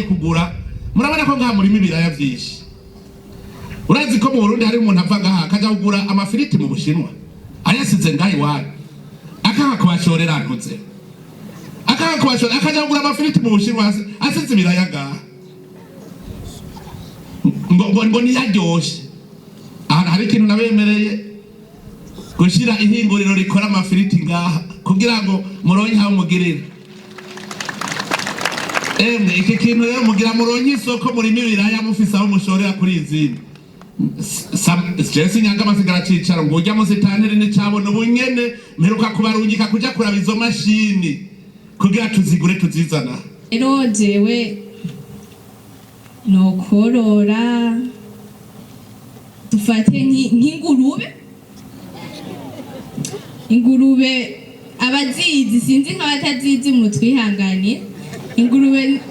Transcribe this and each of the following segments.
Kugura, murabona ko ngaha murima ibiraya vyinshi. Urazi ko mu Burundi hari umuntu ava ngaha akaja kugura amafiriti mu Bushinwa, ayasize ngaha iwanyu, akanga kubashorera, ntuze, akanga kubashorera, akaja kugura amafiriti mu Bushinwa asize ibiraya ngaha, ngo niyaryoshe. Ahantu hari ikintu nabemereye gushira ihinguriro rikora amafiriti ngaha kugira ngo muronke aho mugirira. Emwe, iki kintu rero mugira muronke isoko, murimo ibiraya, mufise aho mushorera kuri izindi. Jewe sinyanga amasigara cicaro ngo urya musitanteri n'icabona. Ubu nyene mperuka kubarungika kuja kuraba izo mashini kugira tuzigure tuzizana. Rero jewe nokorora, dufate nk'ingurube. Ingurube abazizi, sinzi nk'abatazizi mutwihanganire. Ingurube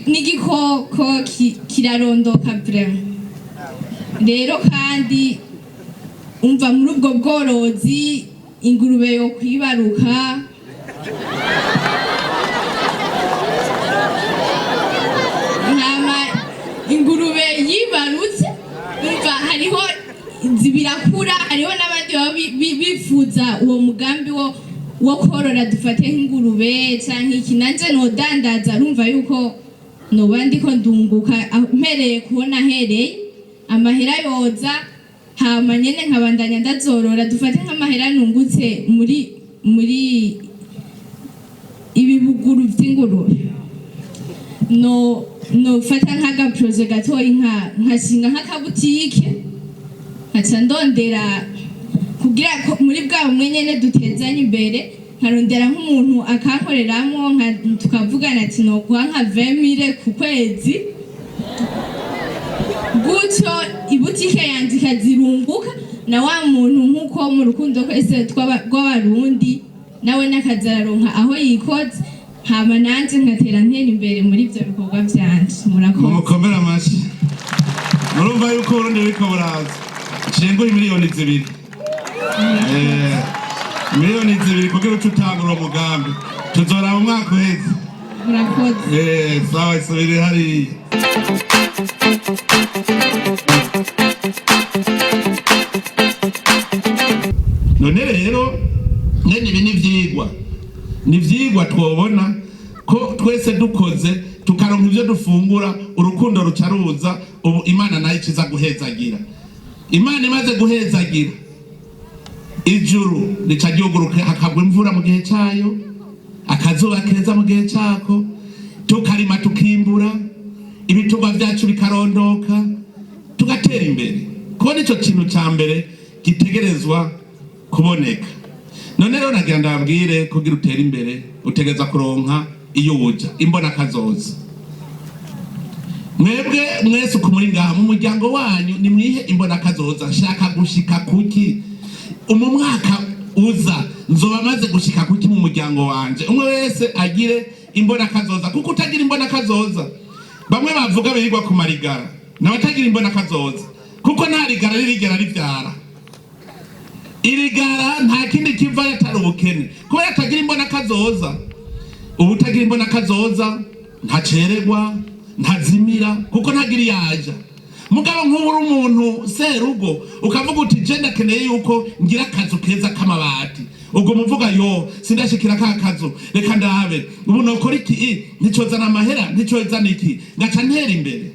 n'igikoko kirarondoka vraiment. Rero kandi umva, muri ubwo bworozi ingurube yo kwibaruka, hama ingurube yibarutse, umva, hariho zibirakura, hariho n'abandi baba bifuza uwo mugambi wo korora, dufate nk'ingurube canke iki. Nanje nodandaza, urumva yuko noba ndiko ndunguka mpereye kubona ahereye amahera yoza, hama nyene nkabandanya ndazorora. Dufate nk'amahera nungutse muri ibibuguru vy'ingurube, no nofata nk'agaprojet gatoyi, nkashinga nk'akabutike, nkaca ndondera kugira ko muri bwa bumwe nyene dutezanye imbere, nkarondera nk'umuntu akankoreramwo, tukavugana ati noguha nka 20 mille ku kwezi gutyo, ibutike yanje ikazirunguka, na wa muntu nk'uko mu rukundo kwese rw'Abarundi nawe n'akaza araronka aho yikoze, hama nanje nkatera ntera imbere muri ivyo bikorwa vyanje. Murakoze. Mumukomere amashyi. Murumva yuko Uburundi buriko buraza. Nshenguye 2 miliyoni, 2 miliyoni kugira uce utangura uwo mugambi. Tuzoraba umwaka uheze. Murakoze. Sawa, isubire hariya. None rero mwene ibi ni ivyigwa, ni ivyigwa twobona ko twese dukoze tukaronka ivyo dufungura, urukundo ruca ruza. Ubu Imana nayo ikiza guhezagira. Imana imaze guhezagira, ijuru rica ryuguruka, hakagwa imvura mu gihe cayo, akazuba keza mu gihe cako, tukarima tukimbura, ibitungwa vyacu bikarondoka, tugatera imbere. Kuko nico kintu ca mbere gitegerezwa kuboneka. None rero nagira ndababwire, kugira utere imbere utegereza kuronka iyo uja, imbona kazoza. Mwebwe mwese uko muri ngaha, mu muryango wanyu nimwihe imbona kazoza. Nshaka gushika kuki mu mwaka uza? Nzoba maze gushika kuki mu muryango wanje? Umwe wese agire imbona kazoza, kuko utagira imbona kazoza, bamwe bavuga birirwa ku marigara n'abatagira imbona kazoza, kuko nta rigara ririgera rivyara. Irigara nta kindi kivayo atari ubukene, kubera atagira imbona kazoza. Ubu utagira imbona kazoza ntacererwa, ntazimira, kuko ntagira iyaja. Mugabo nk'ubu uri umuntu serugo, ukavuga uti je ndakeneye yuko ngira akazu keza k'amabati, ubwo muvuga yo sindashikira ka kazu, reka ndabe ubu nokora iki, nticozana amahera, nticozana iki, ngaca ntera imbere.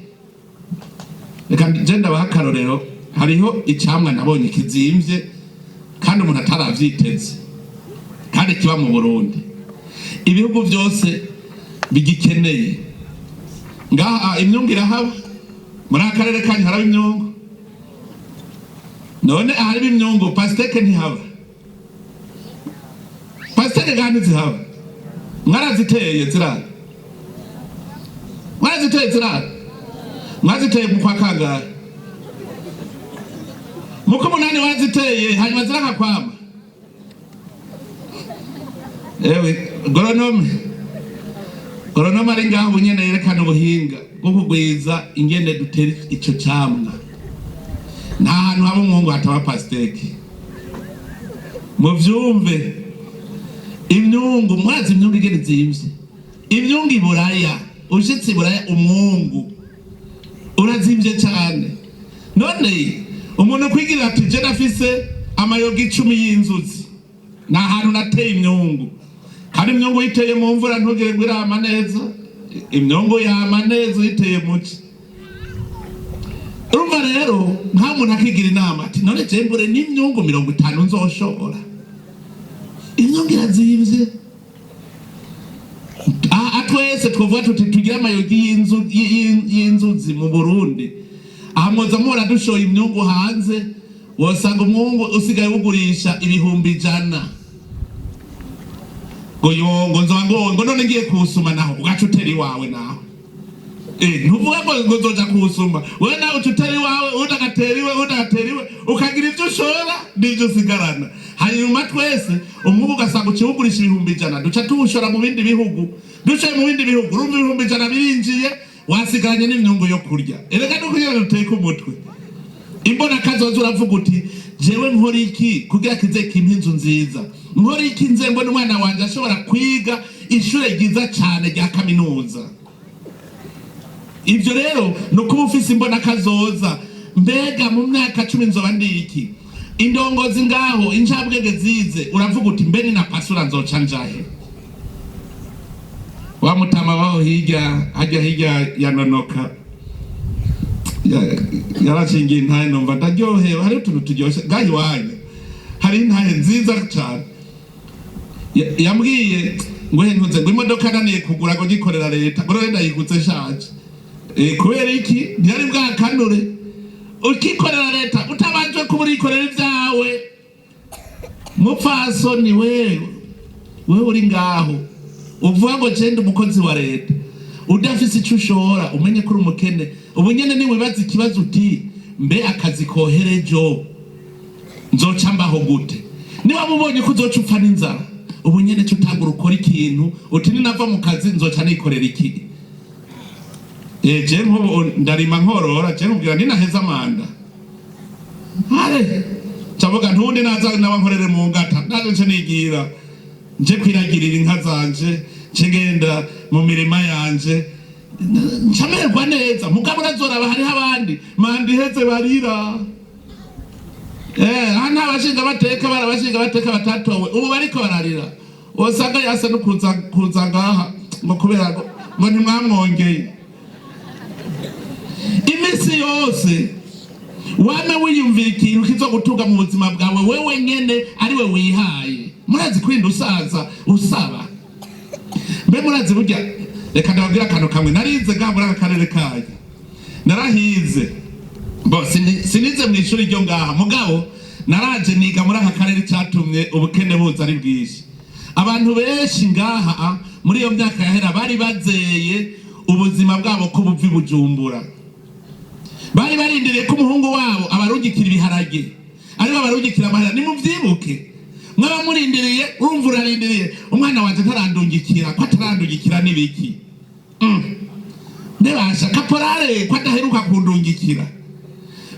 Reka je ndabaha akarorero. Hariho icamwa nabonye kizimvye kandi umuntu ataravyiteze, kandi kiba mu Burundi, ibihugu byose bigikeneye. Ngaha imyungu irahaba, muri aka karere kanyu haraba imyungu. None ahariba imyungu, pastèque ntihaba? Pastèque kandi zihaba, mwaraziteye zirara, mwaraziteye zirara. Mwaziteye mu kwa kangahe? Muko munani waraziteye, hanyuma zirakakwama. Ewe goronome, goronome ari ngaho ubu nyene yerekana ubuhinga bwo kugwiza ingene dutera ico camwa. Nta hantu haba umwungu hataba pastèque, muvyumve. Imyungu, mwazi imyungu ingene izimvye. Imyungu iburaya, ushitse iburaya umwungu urazimvye cyane. None umuntu kwigirira ati: "Je nafise amayoga 10 y'inzuzi, ni ahantu nateye imyungu." Kandi imyungu uyiteye mu mvura, ntugire ngo irama neza. Imyungu yama neza uyiteye muci. Urumva rero, nka muntu akigira inama ati: "None je mbure n'imyungu 50 nzoshora?" Imyungu irazimvye. Twese twovuga tuti tugire amayogi y'inzuzi mu Burundi. Aha mwoza muhora dushoye imyungu hanze, wosanga umwungu usigaye wugurisha 100,000. Ngo yo, ngo nzoba ngo none ngiye kuwusuma naho, ugaca utera iwawe nawe. Ntuvuga ngo nzoja kuwusuma, wewe nawe uca utera iwawe, uwundi agatera iwe, uwundi agatera iwe, ukagira ivyo ushora n'ivyo usigarana. Hanyuma twese umwuga ugasanga uciwugurisha 100,000, duca tuwushora mu bindi bihugu. Dushoye mu bindi bihugu, urumva 100,000 birinjiye, wasigaranye n'imyungu yo kurya. Erega no kugira ngo uteke umutwe, imbona kazoza, uravuga uti: "Jewe nkora iki kugira kize kimpa inzu nziza? Nkora iki nze mbona umwana wanje ashobora kwiga ishure ryiza cane rya kaminuza?" Ibyo rero ni ukuba ufise imbona kazoza. Mbega mu myaka 10 nzoba ndi iki? Indongozi ngaho, incabwenge zize, uravuga uti: "Mbe ni na pasura nzoca njahe?" Wa mutama baho hirya hajya hirya ya Nonoka yarashingiye intahe, numva ndaryohewe. Hariho utuntu turyoshe ngaho iwanyu, hari intahe nziza cane. Yambwiye ngo: "He ntuze ngo imodoka naniye kugura ngo ngikorera leta, ngo none ndayiguze nshaje." Kubera iki? Ntiyari bwakanure. Ukikorera leta utabanje kuba urikorera ibyawe. Mupfasoni, wewe wewe uri ngaho uvuga ngo genda umukozi wa leta, udafise icyo ushora, umenye ko uri umukene. Ubu nyene niwibaza ikibazo uti: "Mbe akazi koherejo nzoca mbaho gute?" Niba mubonye ko uzoca upfa n'inzara, ubu nyene cyo utangura ukora ikintu uti: "Ninava mu kazi nzoca nikorera iki?" Je nkubu ndarima nkorora. Je nkubwira, ninaheza manda hare cavuga ntundi naza nawe nkorere mu ngata, naje nce nigira nje kwiragirira inka zanje, nce ngenda mu mirima yanje, ncamererwa neza. Mugabo urazoraba, hariho abandi manda iheze barira. Aha nta bashinga bateka, barabashinga bateka batatowe ubu bariko bararira. Usanga yasa no kuza ngaha ngo kubera ngo ntimwamwongeye. Iminsi yose wame wiyumvira ikintu kizogutunga mu buzima bwawe wewe nyene, ariwe wihaye. Murazi kurinda usaza usaba? Mbe murazi burya? Reka ndababwira akantu kamwe narize ngaha muri aka karere kanyu. Narahize bo, sinize mu ishuri ryo ngaha, mugabo naraje niga muri aka karere. Cyatumye ubukene buza ari bwinshi, abantu benshi ngaha muri iyo myaka yahera bari bazeye ubuzima bwabo ko buva i Bujumbura. Bari barindiriye ko umuhungu wabo abarungikira ibiharage, aribo abarungikira amahera. Nimubyibuke, mwaba murindiriye, urumva urarindiriye: "Umwana wanje ntarandungikira, ko atarandungikira n'ibiki? Ndebasha kaporale ko adaheruka kundungikira."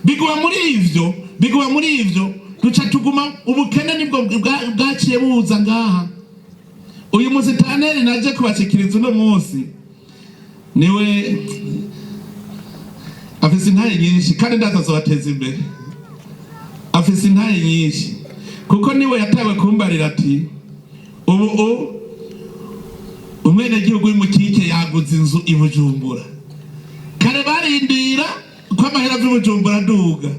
Biguma muri ivyo, biguma muri ivyo, duca tuguma ubukene nibwo bwaciye buza ngaha. Uyu musitaneri naje kubashikiriza uno munsi niwe afise intahe nyinshi, kandi ndaza azobateza imbere. Afise intahe nyinshi kuko niwe yatawe kumbarira ati: "Ubu umwenegihugu w'imukike yaguze inzu i Bujumbura." Kare barindira ko amahera ava i Bujumbura aduga,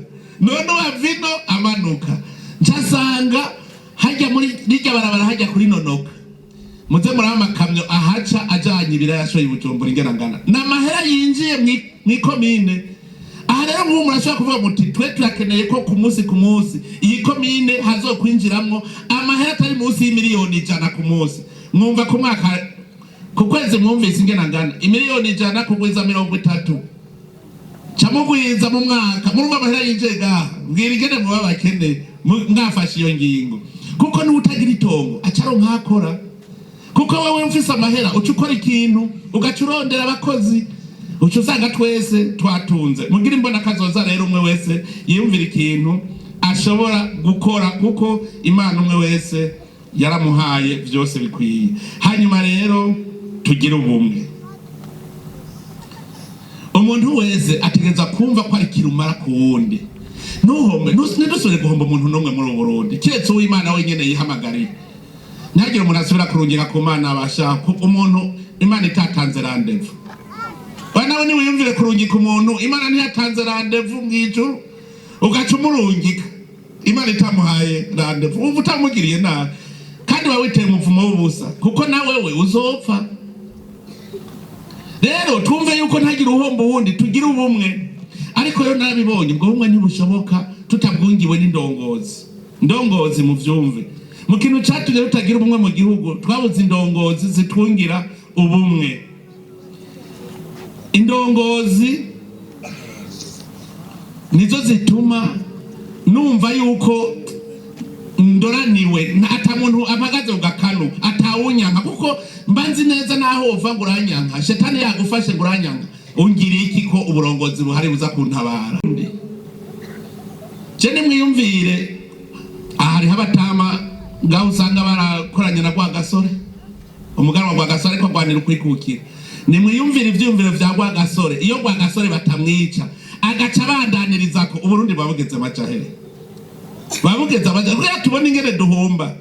none uwa vino amanuka. Ncasanga hajya muri rirya barabara, hajya kuri Nonoka, muze muri amakamyo ahaca ajanye ibiraya ashoye i Bujumbura ingena ngana, ni amahera yinjiye mw'ikomine. Aha rero nk'ubu murashobora kuvuga muti: "Twe turakeneye ko ku munsi ku munsi iyi komine hazokwinjiramwo amahera atari munsi y'100 miliyoni ku munsi." Mwumva ku mwaka, ku kwezi, mwumvise ingena ngana? 100 miliyoni kugwiza 30, camugwiza mu mwaka, murumva amahera yinjiye ngaha. Mbwira ingene muba bakene mwafashe iyo ngingo, kuko n'uwutagira itongo aca aronka akora, kuko wewe mfise amahera uca ukora ikintu, ugaca urondera abakozi, uca usanga twese twatunze. Mugira imbona kazoza rero, umwe wese yiyumvira ikintu ashobora gukora, kuko Imana umwe wese yaramuhaye byose bikwiye. Hanyuma rero Tugire ubumwe. Umuntu wese ategereza kumva ko ari kirumara ku wundi. Ntuhombe, ntidusubire guhomba umuntu n'umwe muri ubu Burundi, keretse uw'Imana wenyene yihamagariye. Ntihagire umuntu asubira kurungira ku Mana. Abasha umuntu Imana itatanze rendez-vous. Wa nawe niwiyumvire kurungika umuntu Imana ntiyatanze rendez-vous mw'ijuru, ugaca umurungika Imana itamuhaye rendez-vous, uba utamugiriye nabi kandi wawe witeye umuvumo w'ubusa, kuko nawe we uzopfa. Rero twumve yuko ntagire uhomba uwundi, tugire ubumwe. Ariko rero narabibonye, ubwo bumwe ntibushoboka tutabwungiwe n'indongozi. Ndongozi, muvyumve, mu kintu catumye tutagira ubumwe mu gihugu, twabuze indongozi zitwungira ubumwe. Indongozi nizo zituma numva yuko ndoraniwe, ata muntu ampagaze ku gakanu, atawunyanka, kuko mba nzi neza naho wova ngo uranyanka, shetani yagufashe ngo uranyanka, ungiriye iki ko uburongozi buhari buza kuntabara? Je nimwiyumvire, aha hariho abatama ngaho usanga barakoranye na Rwagasore, umuganwa Rwagasore, ariko agwanira ukwikukira. Nimwiyumvire ivyiyumviro vya Rwagasore. Iyo Rwagasore batamwica, agaca abandaniriza ko Uburundi buba bugeze amajahere, buba bugeze amajahere. Kubera tubona ingene duhomba,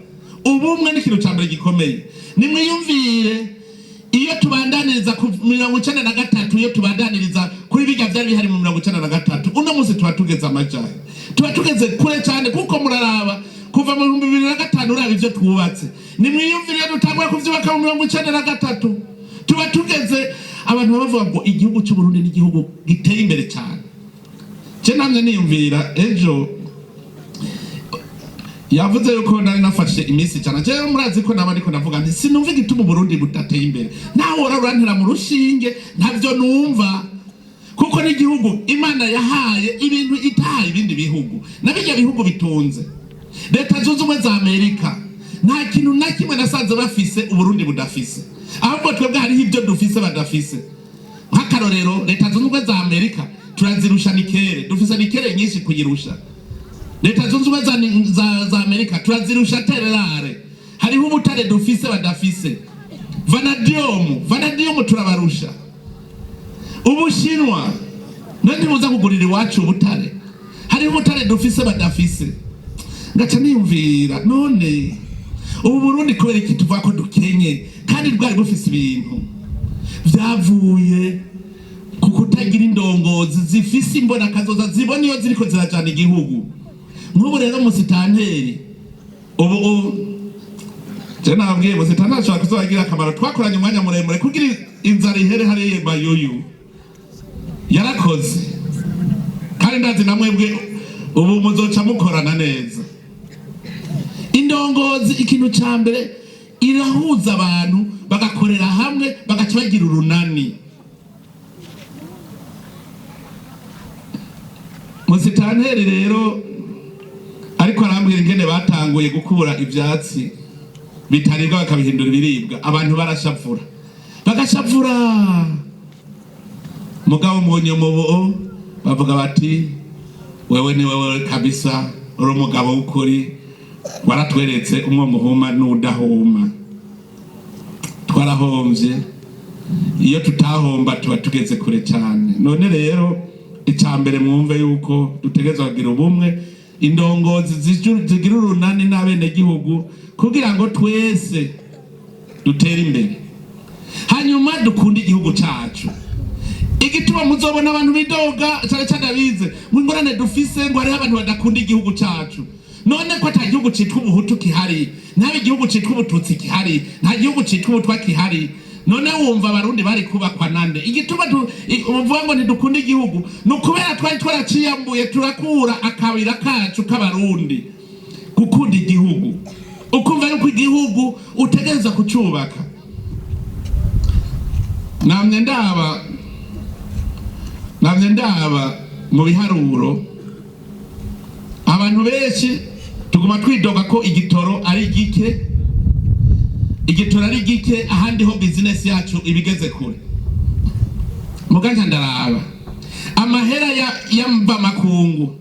ubumwe ni ikintu ca mbere gikomeye. Nimwiyumvire iyo tubandaniriza ku 93, iyo tubandaniriza kuri bijya vyari bihari mu 93, uno munsi tuba tugeze amajahe, tuba tugeze kure cyane, kuko muraraba kuva mu 2005, uraba ivyo twubatse. Nimwiyumvire iyo dutangura kuvyubaka mu 93, tuba tugeze. Abantu baba bavuga ngo igihugu c'Uburundi ni igihugu giteye imbere cyane. Je namye niyumvira, ejo yavuze yuko nari nafashe iminsi 100. Jewe murazi ko naba ndiko ndavuga nti sinumva igituma Uburundi budateye imbere. Nawe wora urantera mu rushinge, ntavyo numva, kuko n'igihugu Imana yahaye ibintu itahaye ibindi bihugu. Na bijya bihugu bitunze, Leta Zunze Ubumwe za Amerika, nta kintu na kimwe nasanze bafise Uburundi budafise. Ahubwo twebwe hariho ibyo dufise badafise. Nk'akarorero, Leta Zunze Ubumwe za Amerika turazirusha nickel, dufise nickel nyinshi kuyirusha. Leta Zunze Ubumwe za Amerika turazirusha terres rares, hariho ubutare dufise badafise, vanadium. Vanadium turabarusha. Ubushinwa none ntibuza kugurira iwacu ubutare? Hariho ubutare dufise badafise. Ngaca niyumvira, none ubu Burundi kubera iki tuvuga ko dukenye kandi bwari bufise ibintu? Vyavuye ku kutagira indongozi zifise imbonakazoza, zibona iyo ziriko zirajana igihugu. Nk'ubu rero musitanteri, ubu je nababwiye, musitanteri ashobora kuzobagira akamaro. Twakoranye umwanya muremure kugira inzara ihere hariya Mayuyu. Yarakoze, kandi ndazi na mwebwe ubu muzoca mukorana neza. Indongozi, ikintu ca mbere, irahuza abantu bagakorera hamwe, bagaca bagira urunani. Musitanteri rero ariko arambwira ingene batanguye gukura ivyatsi bitaribwa bakabihindura ibiribwa, abantu barashavura, bagashavura. Mugabo mu nyuma bavuga bati: "Wewe ni wewe kabisa, uri umugabo w'ukuri, waratweretse umwe muhuma n'udahuma." Twarahomvye, iyo tutahomba tuba tugeze kure cyane. None rero icya mbere, mwumve yuko dutegerezwa kugira ubumwe, indongozi zigira urunani n'abenegihugu, kugira ngo twese dutere imbere, hanyuma dukunde igihugu cyacu. Igituma muzobona abantu bidoga cyane cyane abize ngo ingorane dufise, ngo hariho abantu badakunda igihugu cyacu. None ko ata gihugu citwa Ubuhutu kihari, nta igihugu citwa Ubututsi kihari, nta gihugu citwa Ubutwa kihari, none wumva Abarundi bari kubakwa nande? Igituma uvuga ngo ntidukunda igihugu ni ukubera twari twaraciyambuye, turakura akabira kacu k'Abarundi. Gukunda igihugu, ukumva yuko igihugu utegereza kucubaka. Namye ndaba mu biharuro, abantu benshi tuguma twidoga ko igitoro ari gike, igitoro ari gike, ahandi ho bizinesi yacu ibigeze kure. Muganja ndaraba amahera ya mvamakungu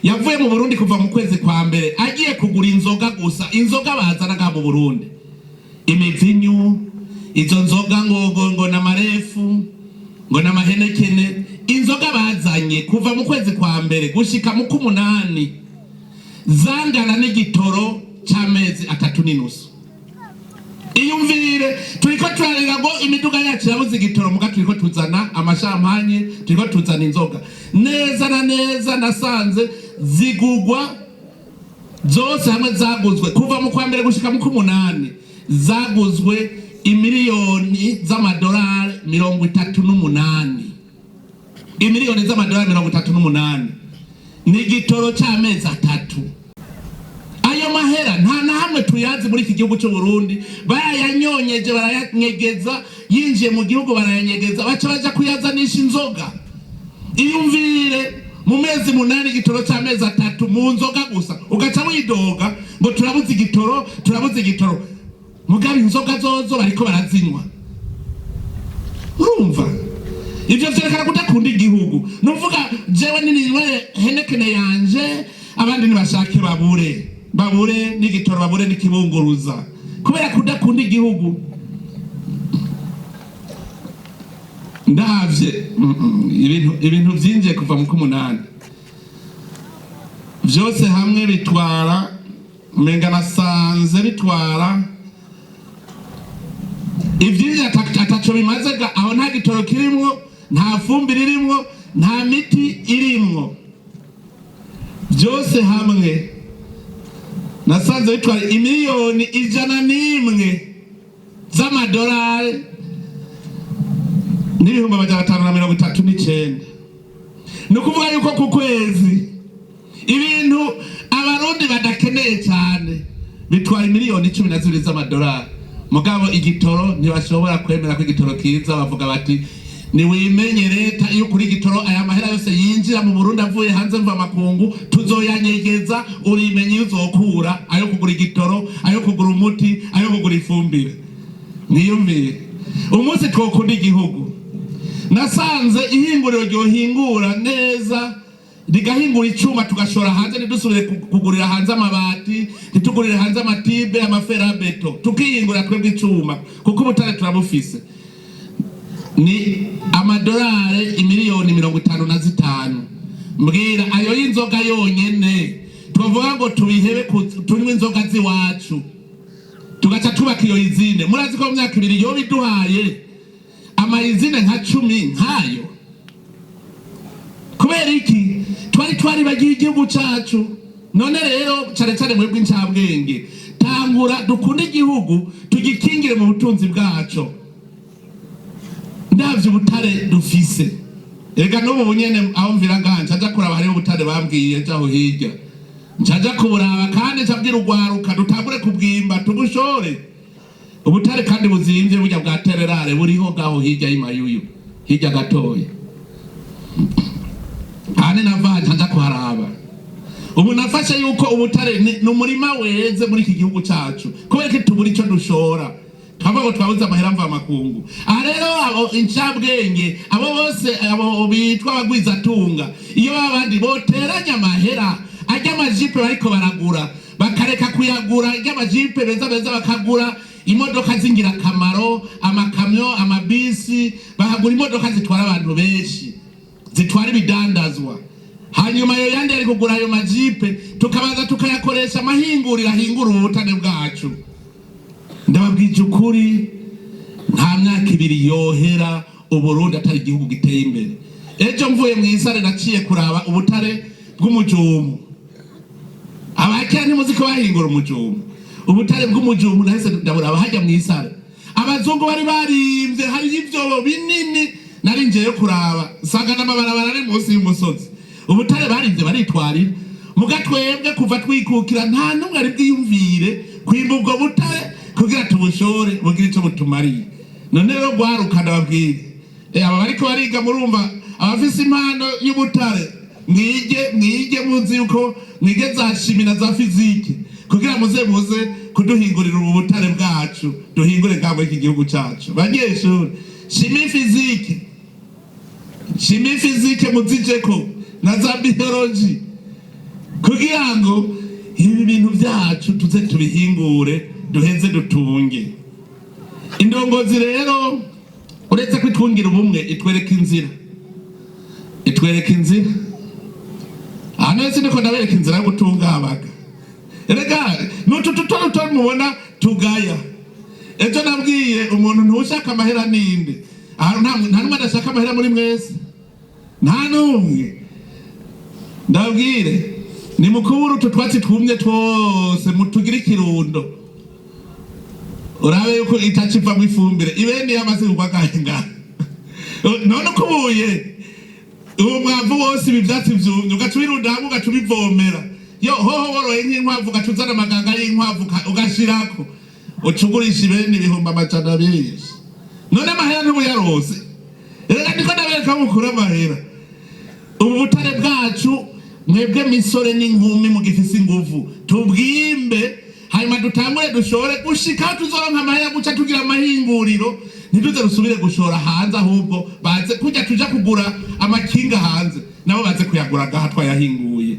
yavuye mu Burundi kuva mu kwezi kwa mbere, agiye kugura inzoga gusa. Inzoga bazana ngaha mu Burundi, imivinyu. Izo nzoga ngo n'amarefu, ngo n'amahenekene. Inzoga bazanye kuva mu kwezi kwa mbere gushika mu k'umunani zangana n'igitoro c'amezi 3 n'inusu. Iyumvire, turiko turarira ngo imiduga yacu yabuze igitoro, muga turiko tuzana amashampanye, turiko tuzana inzoga. Neza na neza nasanze zigugwa zose hamwe, zaguzwe kuva mu kwa mbere gushika mu k'umunani, zaguzwe imiliyoni z'amadolari 38. Imiliyoni z'amadolari 38 ni igitoro c'amezi 3. Ayo mahera nta na hamwe tuyazi muri iki gihugu cy'u Burundi. Barayanyonyeje, barayanyegeza, yinjiye mu gihugu barayanyegeza, baca baja kuyazanisha inzoga. Iyumvire, mu mezi 8 igitoro c'amezi 3 mu nzoga gusa, ugaca widoga ngo turabuze igitoro, turabuze igitoro, mugabo inzoga zozo bariko barazinywa. Urumva ivyo vyerekana kudakunda igihugu. Nuvuga jewe nininywere Heineken yanje, abandi nibashake babure, babure n'igitoro, babure n'ikibunguruza, kubera kudakunda igihugu. Ndavye ibintu vyinjiye kuva mu k'umunani vyose hamwe bitwara, umenga nasanze bitwara ivyinjiye ataco bimaze ga. Aho nta gitoro kirimwo, nta fumbire irimwo, nta miti irimwo. Byose hamwe nasanze bitwara imiliyoni 101 z'amadolari n'539,000. Ni ukuvuga yuko ku kwezi ibintu Abarundi badakeneye cyane bitwara imiliyoni 12 z'amadolari. Mugabo igitoro ntibashobora kwemera ko igitoro kiza. Bavuga bati niwimenye leta iyo kuri igitoro, aya mahera yose yinjira mu Burundi avuye hanze mva makungu tuzoyanyegeza. Urimenye iyo uzokura ayo kugura igitoro, ayo kugura umuti, ayo kugura ifumbire. Mwiyumvire umunsi twokunda igihugu. Nasanze ihinguriro ryohingura neza, rigahingura icuma tugashora hanze, ntidusubire kugurira hanze amabati, ntitugurire hanze amatibe, amaferabeto, tukihingura twebwe icuma kuko ubutare turabufise, ni amadolari imiliyoni 55. Mbwira, ayo y'inzoga yonyene twavuga ngo tubihebe, tunywe inzoga z'iwacu, tugaca tubaka iyo usine. Murazi ko mu myaka 2 yoba iduhaye ama usines nka 10 nkayo. Kubera iki twari twaribagiye igihugu cacu? None rero cane cane mwebwe incabwenge, tangura dukunde igihugu, tugikingire mu butunzi bwaco. Ndavye ubutare dufise, erega n'ubu bunyene aho mvira ngaha ncaja kuraba, hariho ubutare bambwiye jaho hirya, ncaja kuburaba kandi ncabwira urwaruka dutangure kubwimba tubushore. Ubutare kandi buzimvye burya bwa terres rares buriho ngaho hirya y'imayuyu, hirya gatoya hane nava ncaja kuharaba. Ubu nafashe yuko ubutare ni umurima weze muri iki gihugu cacu. Kubera ko tubura ico dushora, twavuga ngo twabuze amahera mva makungu. Aha rero abo incabwenge, abo bose, abo bitwa abagwizatunga, iyo babandi boteranya amahera ajya amajipe bariko baragura, bakareka kuyagura ajya amajipe beza beza, bakagura imodoka z'ingirakamaro, amakamyo, amabisi, bakagura imodoka zitwara abantu benshi, zitwara ibidandazwa, hanyuma ayo yandi ari kugura ayo majipe tukabaza tukayakoresha amahinguriro ahingura ubutare bwacu. Ndababwije ukuri, nta myaka 2 yohera Uburundi atari igihugu giteye imbere. Ejo mvuye mu isare naciye kuraba ubutare bw'umujumu. Abakera ntimuzi ko bahingura umujumu? Ubutare bw'umujumu nahise ndaburaba hajya mu isare. Abazungu bari barimvye, hariyo ivyobo binini. Nari njeyo kuraba nsanga n'amabarabara ari munsi y'umusozi. Ubutare barimvye baritwarira. Muga twebwe kuva twikukira nta n'umwe ari bwiyumvire kwimba ubwo butare kugira tubushore bugire ico butumariye. None rero rwaruka, ndababwire, aba bariko bariga, murumva abafise impano y'ubutare, mwige, mwige, muzi yuko mwige za chimie na za physique kugira muze muze kuduhingurira ubu butare bwacu, duhingure ngaho iki gihugu cacu. Banyeshuri, chimie physique, chimie physique muzijeko na za biologie kugira ngo ibi bintu byacu tuze tubihingure, duheze dutunge. Imana ibahe umugisha. Indongozi rero, uretse ko itwungira ubumwe, itwereka inzira, itwereka inzira. Ahantu hose ndiko ndabereka inzira yo gutungabaga. Erega nutu duto duto mubona tugaya. Ejo nabwiye umuntu, ntushaka amahera ninde? Ahantu nta n'umwe adashaka amahera muri mwese, nta n'umwe. Ndabwire, ni mukubura utu twatsi twumye twose, mutugire ikirundo, urabe yuko itacivamwo ifumbire ibene yamaze kugwa gahenga. None ukubuye uwo mwavu wose, ibi vyatsi vyumye, ugaca ubirunda hamwe, ugaca ubivomera. Yo hoho woroye nk'inkwavu, ugaca uzana amaganga y'inkwavu, ugashirako, uca ugurisha ibene 200,000. None amahera ntubuyarose? Reka ndiko ndabereka mukura amahera. Ubu butare bwacu, mwebwe misore n'inkumi mugifise inguvu, tubwimbe, hanyuma dutangure dushore gushika aho tuzoronka amahera, guca tugira amahinguriro, ntituze rusubire gushora hanze, ahubwo baze kujya tuja kugura amakinga hanze, nabo baze kuyagura ngaha twayahinguye.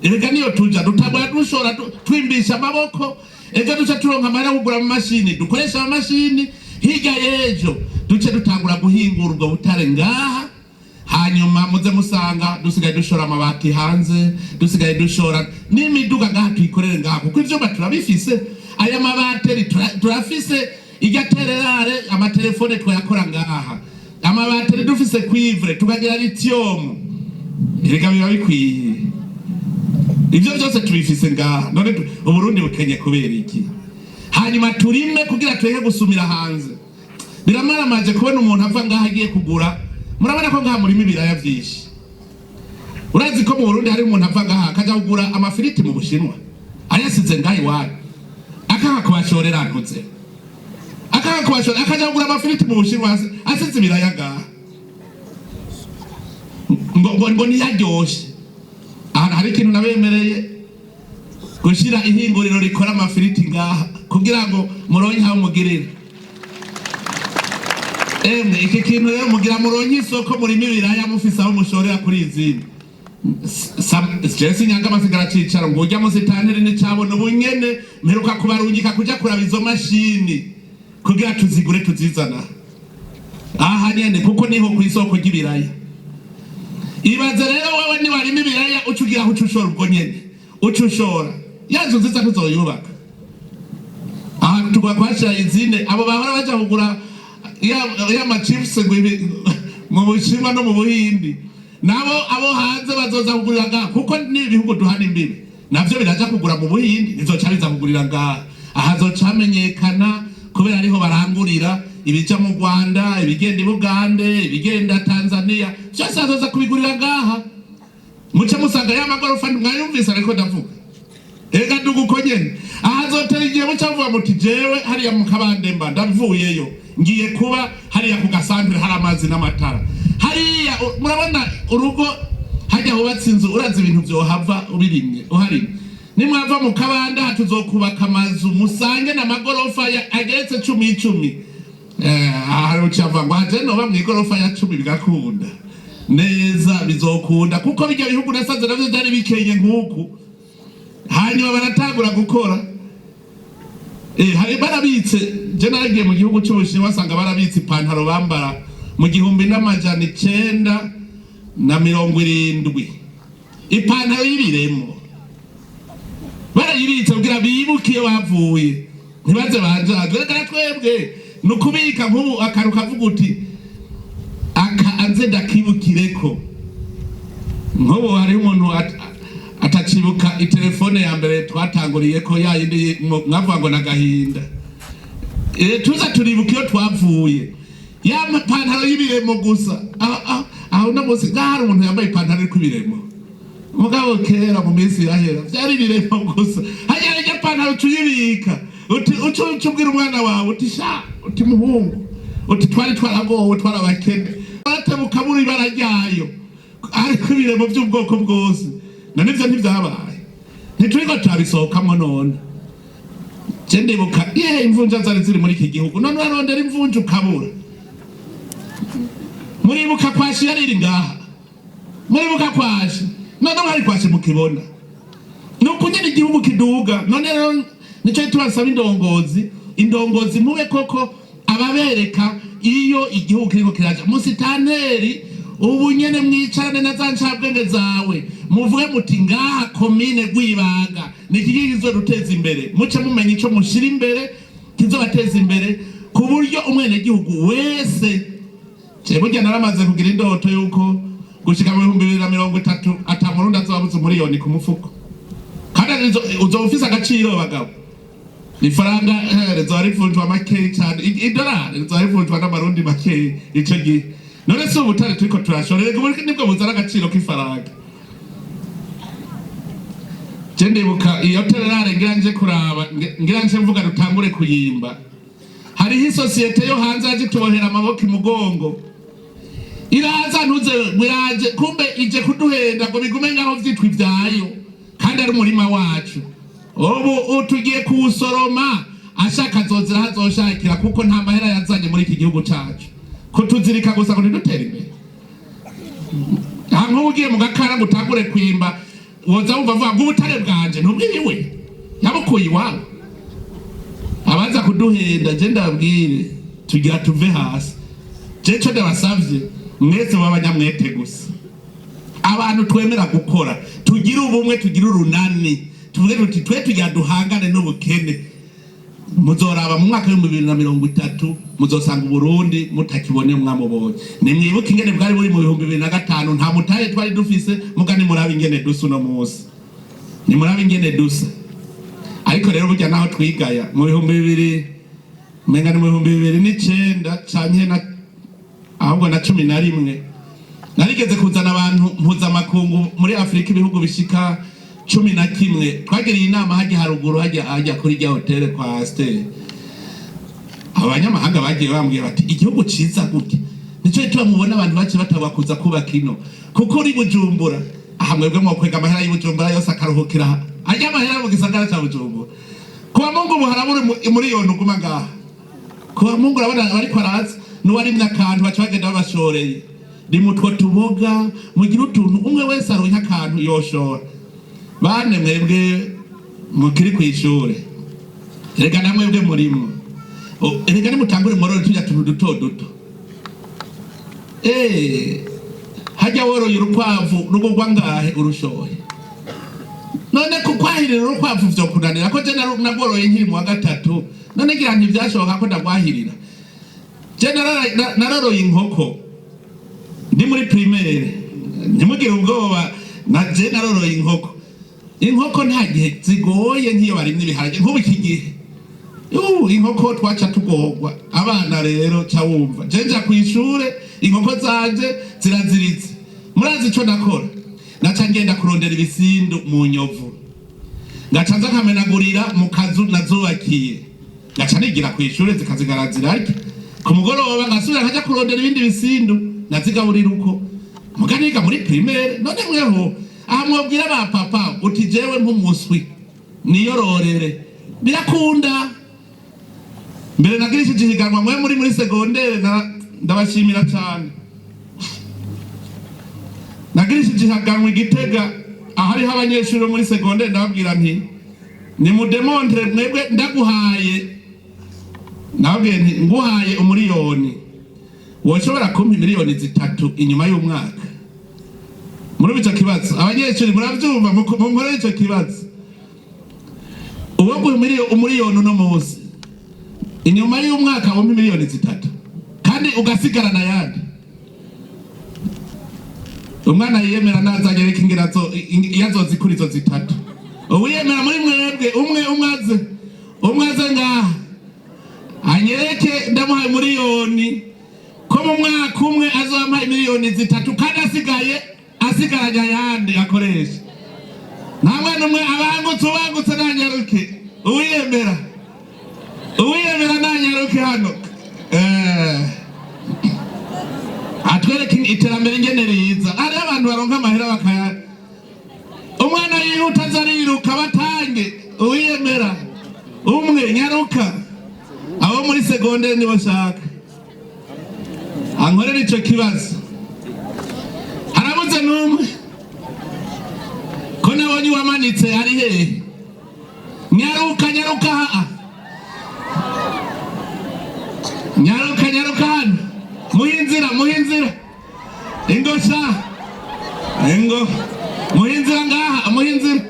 Erega niyo tuja dutangura dushora, twimbisha amaboko, ejo duca turonka amahera yo kugura amamashini, dukoresha amamashini, hirya y'ejo duce dutangura guhingura ubwo butare ngaha. Hanyuma muze musanga dusigaye dushora amabati hanze, dusigaye dushora n'imiduga ngaha, tuyikorere ngaha, kuko ivyuma turabifise. Aya mabateri turafise, irya tererare, amatelefone twayakora ngaha, amabateri dufise cuivre, tukagira lithium. Erega biba bikwiye, ivyo vyose tubifise ngaha. None Uburundi bukenye kubera iki? Hanyuma turime kugira tureke gusumira hanze. Biramaramaje kubona umuntu ava ngaha agiye kugura. Murabona ko ngaha murima ibiraya vyinshi. Urazi ko mu Burundi hari umuntu ava ngaha akaja kugura amafiriti mu Bushinwa, ayasize ngaha iwanyu, akanga kubashorera ntuze, akanga kubashorera, akaja kugura amafiriti mu Bushinwa, asize ibiraya ngaha, ngo niyaryoshe. Ahantu hari ikintu nabemereye, gushira ihinguriro rikora amafiriti ngaha kugira ngo muronke aho mugirira. Emwe, iki kintu rero mugira muronke isoko, murimo ibiraya, mufise aho mushorera kuri izindi. Jewe sinyanga amasigara cicaro ngo urya musitanteri nicabona. Ubu nyene mperuka kubarungika kuja kuraba izo mashini kugira tuzigure, tuzizana aha nyene, kuko niho kw'isoko ry'ibiraya. Ibaze rero wewe niwarima ibiraya, uca ugira aho uca ushora, ubwo nyene uca ushora ya nzu nziza tuzoyubaka aha, tugwa kuhashira izine. Abo bahora baja kugura ya ma chips ngo mu Bushinwa no mu Buhindi, nabo abo hanze bazoza kugurira ngaha, kuko n'ibihugu duhana imbibi navyo biraja kugura mu Buhindi, bizoca biza kugurira ngaha. Aha zoca hamenyekana kubera ariho barangurira ibija mu Rwanda, ibigenda i Bugande, ibigenda Tanzania, vyose bazoza kubigurira ngaha. Muce musanga ya magorofa mwayumvise, ariko ndavuga ega duga uko nyene. Aha azotera igihe muca muvuga muti: "Jewe hariya mu kabande mba ndavuyeyo, ngiye kuba hariya ku gasantere, hari amazi n'amatara hariya." Murabona urugo hajya hubatse inzu, urazi ibintu vyohava ubirimye uharimye. Nimwava mu kabande aha, tuzokubaka amazu, musange n'amagorofa ageretse cumi icumi. Aha hari ucava ngo haje noba mw'igorofa ya 10, bigakunda neza, bizokunda, kuko bijya bihugu nasanze navyo vyari bikenye nk'uku, hanyuma baratangura gukora. Hari barabitse. Je naragiye mu gihugu c'Ubushinwa, wasanga barabitse ipantaro bambara mu 1970, ipantaro y'ibiremo barayibitse kugira bibuke iyo bavuye, ntibaze banjajwe. Reka twebwe ni ukubika nk'ubu akantu kavuga uti: "Aka anze ndakibukireko." Nk'ubu hariho umuntu atacibuka itelefone ya mbere twatanguriye ko, ya yindi mwavuga ngo nagahinda. Tuza turibuka iyo twavuye, ya mapantaro y'ibiremo gusa. Aho uno munsi ngaha hari umuntu yambaye ipantaro iriko ibiremo, mugabo kera mu minsi yahera vyari ibiremo gusa. Hajya iryo pantaro tuyibika, uti uca uca ubwira umwana wawe uti: "Sha," uti, "muhungu," uti, "twari twaragowe, twarabakene." Baratebuka buri ibara ryayo, ariko ibiremo by'ubwoko bwose. None ivyo ntivyabaye? Ntituriko turabisohokamwo? None je ndibuka ye imvunja zari ziri muri iki gihugu, none urarondera imvunja ukabura. Muribuka kwashi yari iri ngaha? Muribuka kwashi? None hari kwashi mukibona? Ni ukunyene igihugu kiduga. None rero nico tubasaba, indongozi, indongozi, mube koko. Ababereka iyo igihugu kiriko kiraja. Musitanteri, ubu nyene mwicarane na za ncabwenge zawe, muvuge muti: "Ngaha komine Rwibaga ni iki kizoduteza imbere?" Muce mumenya ico mushira imbere kizobateza imbere, ku buryo umwenegihugu wese. Je burya naramaze kugira indoto yuko gushika mu 2030 ata murundi azoba abuze umuriyoni ku mufuko, kandi uzoba ufise agaciro, bagabo. Ifaranga rizoba rivunjwa makeyi cane, idolari rizoba rivunjwa n'amarundi makeyi ico gihe. None si ubutare turiko turashora? Erega ubu nibwo buzana agaciro k'ifaranga. Je ndibuka iyo tererare ngira nje kuraba, ngira nje mvuga dutangure kuyimba. Hariho isosiyete yo hanze yaje itubohera amaboko imugongo, iraza ntuze mwiraje, kumbe ije kuduhenda ngo bigume ngaho vyitwa ivyayo kandi ari umurima wacu. Ubu tugiye kuwusoroma, ashaka azozira aho azoshakira, kuko nta mahera yazanye muri iki gihugu cacu, kutuzirika gusa ngo ntidutere imbere. Aha nk'ubu ugiye mu gakara ngo utangure kwimba, woza wumva avuga ngo ubutare bwanje ntubwiriwe, yabukuye iwabo. Abaza kuduhenda, je ndababwire, tugira tuve hasi. Je co ndabasavye mwese, b'abanyamwete gusa, abantu twemera gukora, tugire ubumwe, tugire urunani, tuvuge tuti: "Twe tugira duhangane n'ubukene." Muzoraba mu mwaka w'2030, muzosanga Uburundi mutakibone mwamubonye. Nimwibuke ingene bwari buri mu 2005, nta mutahe twari dufise. Muga nimurabe ingene dusa uno munsi, nimurabe ingene dusa. Ariko rero burya naho twigaya, mu 2000, umenga ni mu 2009 canke na ahubwo na 11, narigeze kuzana abantu mpuzamakungu muri Afurika, ibihugu bishika 11. Twagiriye inama hajya haruguru, hajya hajya kuri rya hoteli kwa Asiteri. Abanyamahanga bagiye bambwira bati: "Igihugu ciza gute?" Nico gituma mubona abantu bace bataba kuza kubaka ino, kuko uri Bujumbura aha, mwebwe mwokwega amahera y'Ibujumbura yose akaruhukira aha, arya amahera mu gisagara ca Bujumbura. Kuwa Mungu ubu harabura umuriyoni uguma ngaha. Kuwa Mungu urabona bariko araza n'uwarimye akantu, baca bagenda babashoreye. Nimutwo tuboga mugire utuntu, umwe wese aronke akantu yoshora. Bane mwebwe mukiri kw'ishure, erega na mwebwe murimwo. Erega nimutangure mworore turya tuntu duto duto. Hajya woroye urukwavu rugurwa ngahe urushoye? None kukwahirira urukwavu vyokunanira? Ko je nagworoye nkiri mu wa gatatu, none ngira ntivyashoboka ko ndagwahirira. Je naroroye inkoko ndi muri primaire, ntimugire ubwoba. Na je naroroye inkoko. Inkoko nta gihe zigoye nk'iyo barimye ibiharage nk'ubu iki gihe. Inkoko twaca tugorwa abana rero, ca wumva je nja kw'ishure inkoko zanje ziraziritse. Murazi ico nakora? Naca ngenda kurondera ibisindu mu nyovu, ngaca nza nkamenagurira mu kazu nazubakiye, ngaca nigira kw'ishure, zikazigara zirarya. Ku mugoroba ngasubira nkaja kurondera ibindi bisindu, nazigaburira uko. Muga niga muri primaire. None mweho aha mwobwira ba papa uti: "Jewe nk'umuswi niyororere," birakunda. Mbere nagirishije ihiganwa mwe muri secondaire, ndabashimira cyane. Nagirishije ihiganwa i Gitega, ahariho abanyeshuri bo muri secondaire, ndababwira nti: "Nimudemontre mwebwe, ndaguhaye," nababwiye nti: "Nguhaye umuriyoni, woshobora kumpa miliyoni 3 inyuma y'umwaka?" Muri ico kibazo, abanyeshuri muravyumva, munkorere ico kibazo. Uwo guha umuriyoni uno munsi, inyuma y'umwaka wumpa miliyoni 3 kandi ugasigarana ayandi? Umwana yiyemera nazanyereka ingene iyo azozikura izo zitatu. Uwiyemera muri mwebwe, umwe umwe aze, umwe aze ngaha anyereke, ndamuhaye miliyoni, ko mu mwaka umwe azompaye miliyoni 3 kandi asigaye asigaranye ayandi akoresha. Nta mwana umwe abangutse, ubangutse nanyaruke. Uwiyemera, uwiyemera nanyaruke hano. Atwereke iterambere ingene riza. Hariho abantu baronka amahera bakaya. Umwana yihuta aza ariruka batange. Uwiyemera umwe, nyaruka. Abo muri secondaire nibo shaka ankorera ico kibazo. Harabuze n'umwe? Ko nabonye uwamanitse ari hehe? Nyaruka, nyaruka haa. Nyaruka, nyaruka hano, muhe inzira, muhe inzira. Ingo sha, ingo muhe inzira ngaha, muhe inzira.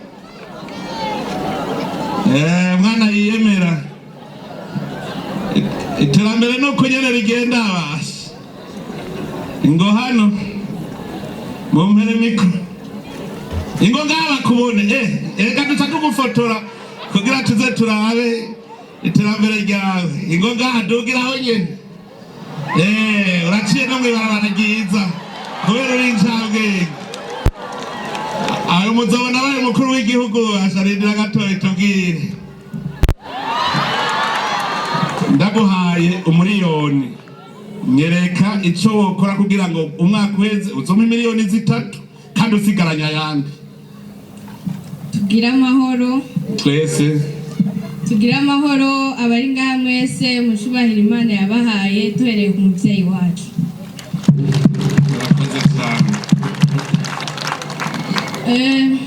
Mwana yiyemera, iterambere nuko nyene rigenda. Basha, ingo hano, mumpere micro. Ingo ngaha bakubone. Reka duca tugufotora kugira tuze turabe iterambere ryawe. Ingo ngaha, dugiraho nyene. Uraciye no mw'ibarabara ryiza kubera uri incabwenge. Ayo muzobona abaye umukuru w'igihugu. Asharindira gatoyi, tubwire, ndaguhaye 1 miliyoni, nyereka ico wokora kugira ngo umwaka uheze uzome 3 miliyoni kandi usigaranye ayandi. Tugire amahoro. Twese. Tugire amahoro. Abari ngaha mwese, mucubahira Imana yabahaye, duhereye ku mubyeyi wacu. Murakoze cyane.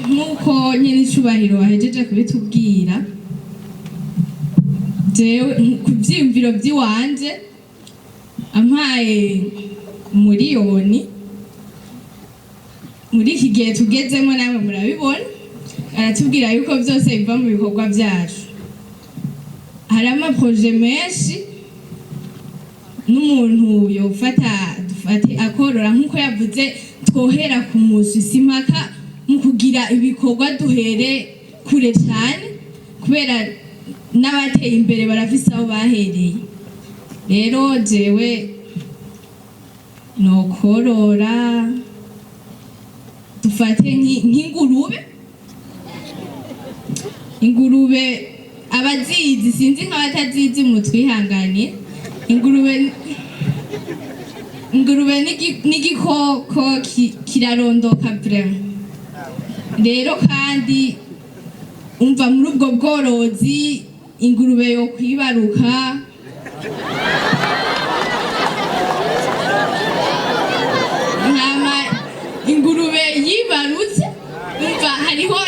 Nk'uko nyine icubahiro wahejeje kubitubwira, jewe ku vyiyumviro vy'iwanje, ampaye 1 miliyoni muri iki gihe tugezemo, namwe murabibona, aratubwira yuko byose biva mu bikorwa byacu. Hari ama projets menshi n'umuntu yofata, dufate akorora nk'uko yavuze, twohera ku musi simpaka mu kugira ibikorwa duhere kure cyane, kubera n'abateye imbere barafise aho bahereye. Rero jewe nokorora, dufate nk'ingurube. Ingurube abazizi, sinzi nk'abatazizi mutwihanganiye. Ingurube n'igikoko kirarondoka vraiment. Rero kandi umva, muri ubwo bworozi ingurube yo kwibaruka, ntama ingurube yibarutse, umva hariho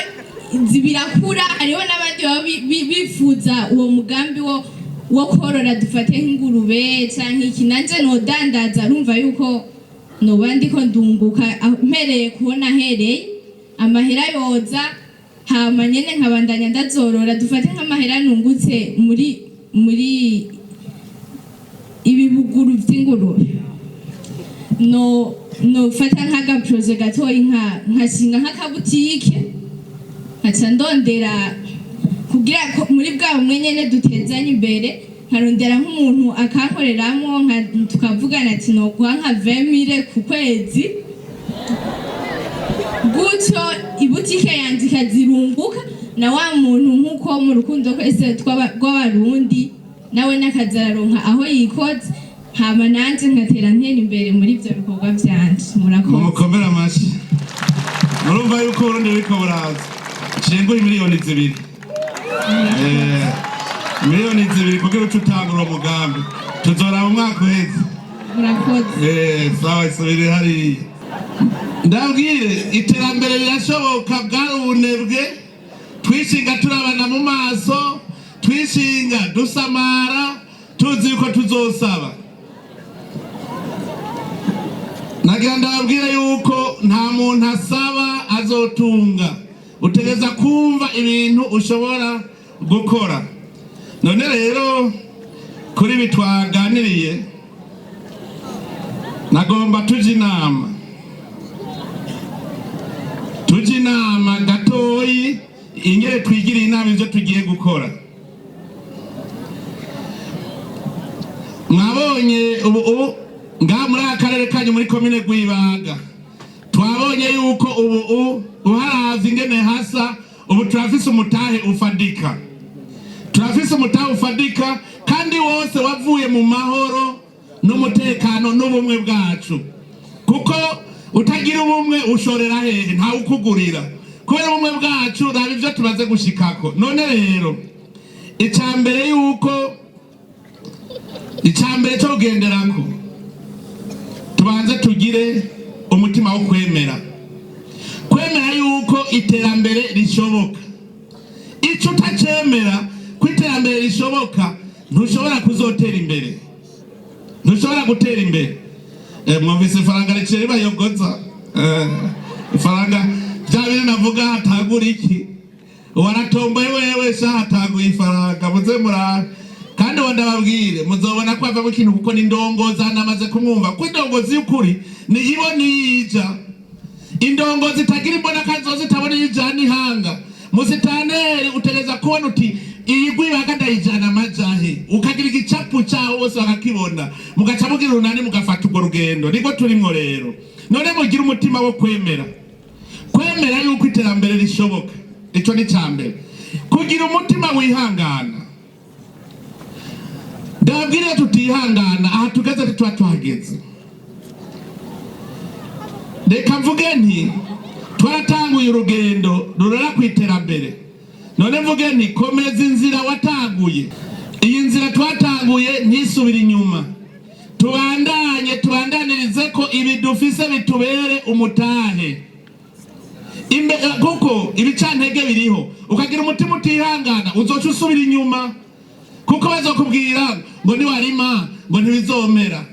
birakura, hariho n'abandi baba bifuza uwo mugambi wo korora, dufate nk'ingurube canke iki. Nanje nodandaza, urumva yuko noba ndiko ndunguka mpereye kubona ahereye amahera yoza, hama nyene nkabandanya ndazorora. Dufate nk'amahera nungutse muri ibibuguru vy'ingurube, no nofata nk'aga projet gatoyi, nkashinga nk'akabutike, nkaca ndondera kugira ko muri bwa bumwe nyene dutezanye imbere, nkarondera nk'umuntu akankoreramwo, tukavugana ati noguha nka 20 mille ku kwezi, gutyo ibutike yanje ikazirunguka, na wa muntu nk'uko mu rukundo kwese rw'Abarundi nawe n'akaza araronka aho yikoze, hama nanje nkatera ntera imbere muri ivyo bikorwa vyanje. Murakoze. Mumukomere amashyi. Murumva yuko Uburundi buriko buraza. Nshinguye 2 miliyoni, 2 miliyoni kugira uce utangura uwo mugambi. Tuzoraba umwaka uheze. Murakoze. Sawa, isubire hariya. Ndabwire, iterambere rirashoboka. Bwari ubunebwe, twishinga turabana mu maso, twishinga dusamara, tuzi yuko tuzosaba. Nagira ndababwire yuko nta muntu asaba azotunga. Utegereza kumva ibintu ushobora gukora. None rero kuri ibi twaganiriye, nagomba tuje inama gatoyi, ingere twigiriye inama ivyo tugiye gukora. Mwabonye ubu ngaha muri aka karere kanyu, muri komine Rwibaga, twabonye yuko ubu uharavye ingene hasa, ubu turafise umutahe ufadika, turafise umutahe ufadika kandi wose wavuye mu mahoro n'umutekano n'ubumwe bwacu, kuko utagira ubumwe ushorera hehe? Ntawe ukugurira. Kubera ubumwe bwacu, raba ivyo tumaze gushikako. None rero icya mbere yuko icya mbere cyo kugenderako, tubanze tugire umutima wo kwemera, kwemera yuko iterambere rishoboka. Icyo utacemera ko iterambere rishoboka, ntushobora kuzotera imbere. Ntushobora gutera imbere. Mwumvise ifaranga riciye ribayogoza. Ifaranga bya bintu navuga, hatangura iki? Waratomboye wewe sha, hatanguye ifaranga, muze murabe. Kandi uwo ndababwire, muzobona ko havamo ikintu, kuko ni indongozi. Namaze kumwumva ko indongozi y'ukuri niyibona iyija. Indongozi itagira imbona kazoza, itabona iyo ijana ihanga. Musitaneri utegereza kubona uti iyi gwibaga ndayijana amajahe, ukagira igicapu cyaho bose bakakibona, mugaca mugira urunani, mugafata urwo rugendo. Niko turimwo rero. None mugire umutima wo kwemera, kwemera yuko iterambere rishoboka. Ico ni ca mbere. Kugira umutima wihangana. Ndababwira, iyo tutihangana, aha tugeze ntituba tuhageze. Reka mvuge nti twaratanguye urugendo rurora ku iterambere. None mvuge nti komeza inzira watanguye. Iyi nzira twatanguye ntisubire inyuma, tubandanye, tubandanirize ko ibi dufise bitubere umutahe. Kuko ibicantege biriho, ukagira umutima utihangana, uzoca usubira inyuma, kuko bazokubwira ngo niwarima ngo ntibizomera.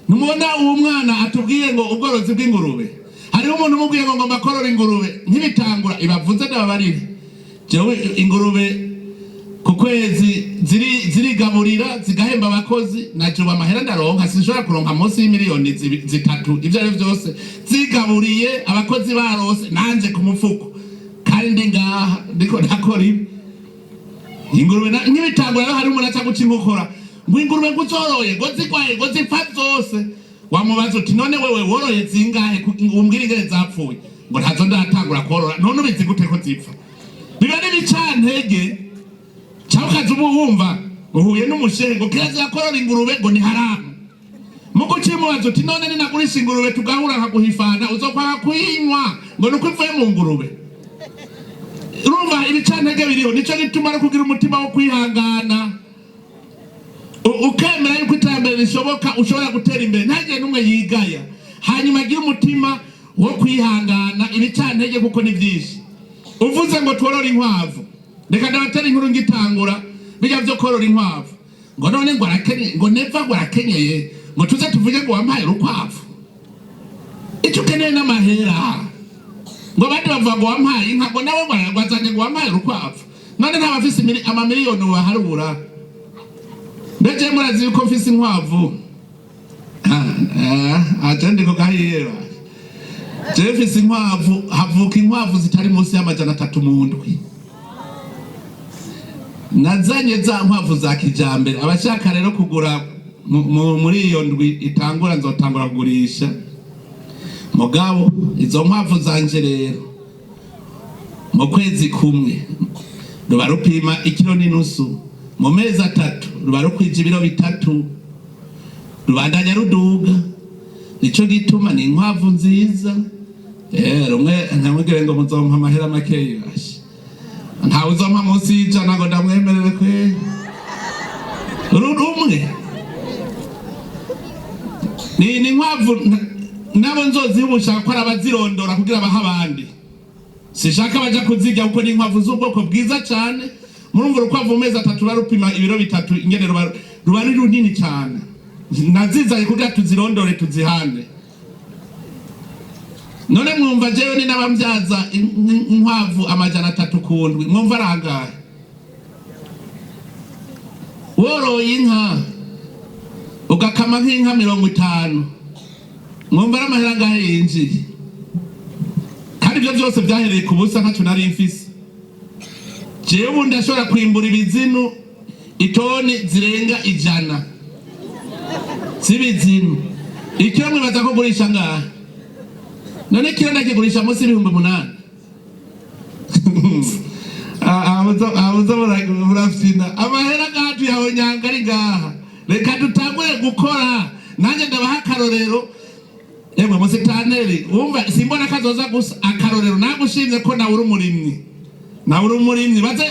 Ntumubona uwo mwana atubwiye ngo ubworozi bw'ingurube? Hariho umuntu umubwiye ngo ngomba korora ingurube, ntibitangura ibavuze. Ndababarire, jewe ingurube ku kwezi zirigaburira, zigahemba abakozi, naje amahera ndaronka, sinshobora kuronka munsi y'imiliyoni 3, ivyo ari vyose zigaburiye, abakozi barose, nanje ku mufuko, kandi ndi ngaha ndiko ndakora ibi. Ingurube nk'ibitangura rero, hari umuntu aca guca inkokora ngo ingurube ngo uzoroye ngo zigwaye ngo zipfa zose. Wamubaza uti none wewe woroye zingahe? Umbwire ingene zapfuye. Ngo ntazo ndatangura korora. None ubizi gute ko zipfa? Biba n'ibicantege. Cyangwa ukaza ubu wumva uhuye n'umushengo, kirazira korora ingurube, ngo ni haramu. Mugo ucimubaza uti none ninagurisha ingurube tugahura nkaguha ifanta, uzokwanga kuyinywa ngo nuko ivuye mu ngurube? Urumva ibicantege biriho. Nico gituma no kugira umutima wo kwihangana, ukemera yuko iterambere rishoboka, ushobora gutera imbere, ntagire n'umwe yigaya. Hanyuma agire umutima wo kwihangana ibicantege, kuko ni byinshi. Uvuze ngo tworore inkwavu, reka ndabatera inkuru. Ngitangura bijya byo korora inkwavu, ngo none ngo arakenyeye, ngo neva ngo arakenyeye, ngo tuze tuvuge ngo wampaye urukwavu. Icyo ukeneye n'amahera. Ngo abandi bavuga ngo wampaye inka, ngo nawe ngo azanye ngo wampaye urukwavu. None ntabafise amamiliyoni baharura? Mbeje murazi yuko mfise inkwavu? Aje ndiko gahiyeba. Jewe mfise inkwavu, havuka inkwavu zitari munsi y'300 mu ndwi. Nazanye za nkwavu za kijambere. Abashaka rero kugura muri iyo ndwi itangura, nzotangura kugurisha. Mugabo izo nkwavu zanje rero, mu kwezi kumwe ruba rupima ikiro n'inusu, mu mezi 3 ruba rukwije ibiro 3, rubandanya ruduga. Nico gituma ni inkwavu nziza. Rumwe ntamubwire ngo muzompa amahera makeyi. Basha, ntawe uzompa munsi y'100 ngo ndamwemerere kwe. Rumwe ni inkwavu nabo nzoziha ko ari abazirondora kugira bahe abandi. Sishaka baja kuzirya, kuko ni inkwavu z'ubwoko bwiza cyane. Murumva, urukwavu mu mezi 3 ruba rupima ibiro 3, ingene ruba ari runini cyane. Nazizanye kugira tuzirondore, tuzihane. None mwumva jewe ni n'abambyaza inkwavu 300 ku ndwi, mwumva arangahe? Woroye inka ugakama nk'inka 50, mwumva ari amahera angahe yinjiye? Kandi ibyo byose byahereye ku busa, ntacyo nari mfise jewe. Ubu ndashobora kwimbura ibizinu itoni zirenga 100 z'ibizinu. Ikiro mwibaza ko gurisha ngaha? None kiro ndakigurisha munsi y'8000? Abuza murafyina amahera ngaha, tuyahonyanga ari ngaha. Reka dutangure gukora, nanjye ndabaha akarorero. Emwe musitaneri, wumva simbona kazoza gusa. Akarorero, nagushimye ko nawe uri umurimyi, nawe uri umurimyi. Baze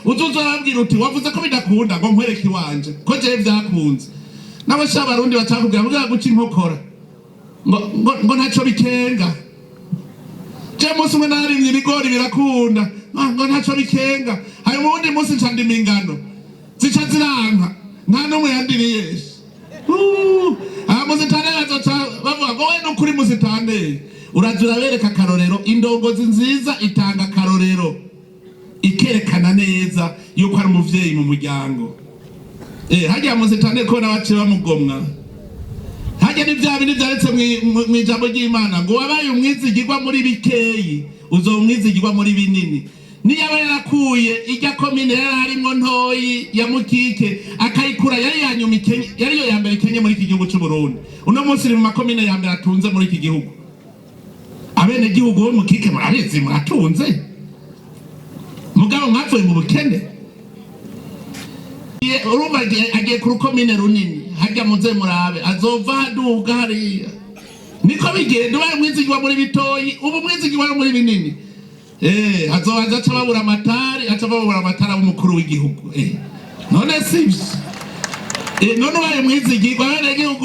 uzuza urababwira uti wavuze ko bidakunda, ngo nkwereke iwanje ko jewe byakunze. Nabo sha abarundi bacakubwira mbwira guca inkokora ngo ntaco bikenga. Je munsi umwe narimye ibigori birakunda, ngo ntaco bikenga. Hanyuma uwundi munsi nca ndima ingano, zica ziranka, nta n'umwe yandiriye. Aha musitanteri bazoca bavuga ngo we nukuri musitanteri. Uraza urabereka akarorero. Indongozi nziza itanga akarorero, ikerekana neza yuko ari umuvyeyi mu muryango. Harya musitanteri ko n'abaciye bamugomwa, harya ni vya bindi vyanditse mw'ijambo ry'Imana ngo wabaye umwizigirwa muri bikeyi, uzoba umwizigirwa muri binini. Niyaba yarakuye ijya komine yari arimwo ntoyi ya Mukike, akayikura yari yanyuma ikenye, yari yo ya mbere ikenye muri iki gihugu c'u Burundi, uno munsi iri mu makomine ya mbere atunze muri iki gihugu. Abenegihugu bo Mukike murabizi, muratunze, mugabo mwavuye mu bukene. Urumva agiye ku rukomine runini harya, muze murabe azova haduga hariya. Niko bigenda, ubaye umwizigirwa muri bitoyi, ubu umwizigirwa muri binini. Azobanza aca babura amatari, aca babura amatara w'umukuru w'igihugu. None sivyo? None ubaye umwizigirwa, abenegihugu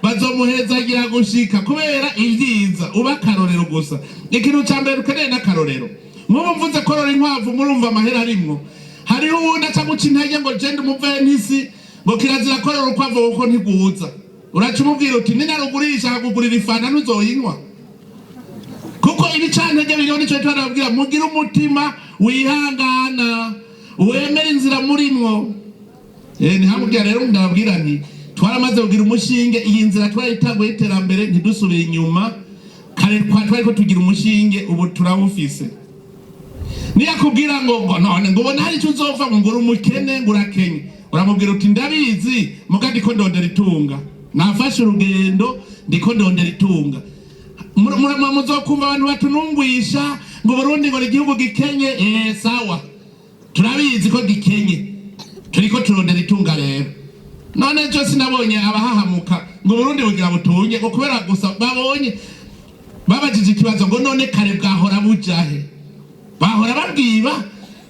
bazomuhezagira gushika kubera ibyiza, uba akarorero gusa. Ikintu ca mbere ukeneye n'akarorero. Nk'ubu mvuze korora inkwavu, murumva amahera arimwo. Hariho uwundi aca guca intege ngo jenda umuventisi, ngo kirazira korora urukwavu kuko ntiguza. Uraca umubwira uti ninarugurisha akakugurira ifanta ntuzoyinywa, kuko ibicantege biriho. Nico twarababwira, mugire umutima wihangana, wemera inzira murimwo. Ntihamubwira rero, ndababwira nti twaramaze kugira umushinge, iyi nzira twarayitanguye y'iterambere, ntidusubire inyuma. Kare twariko tugira umushinge, ubu turawufise. Niyakubwira ngo none ngo ubona hari icyo uzova, ngo uri umukene, ngo urakenye, uramubwira uti ndabizi, muga ndiko ndondera itunga, nafashe urugendo, ndiko ndondera itunga. Muzokumva abantu batunungwisha ngo Burundi ngo ni igihugu gikenye. Sawa, turabizi ko gikenye, turiko turondera itunga rero. None ejo sinabonye abahahamuka ngo Burundi bugira butunge, ngo kubera gusa babonye babajije ikibazo ngo none kare bwahora bujahe? Bahora babwiba,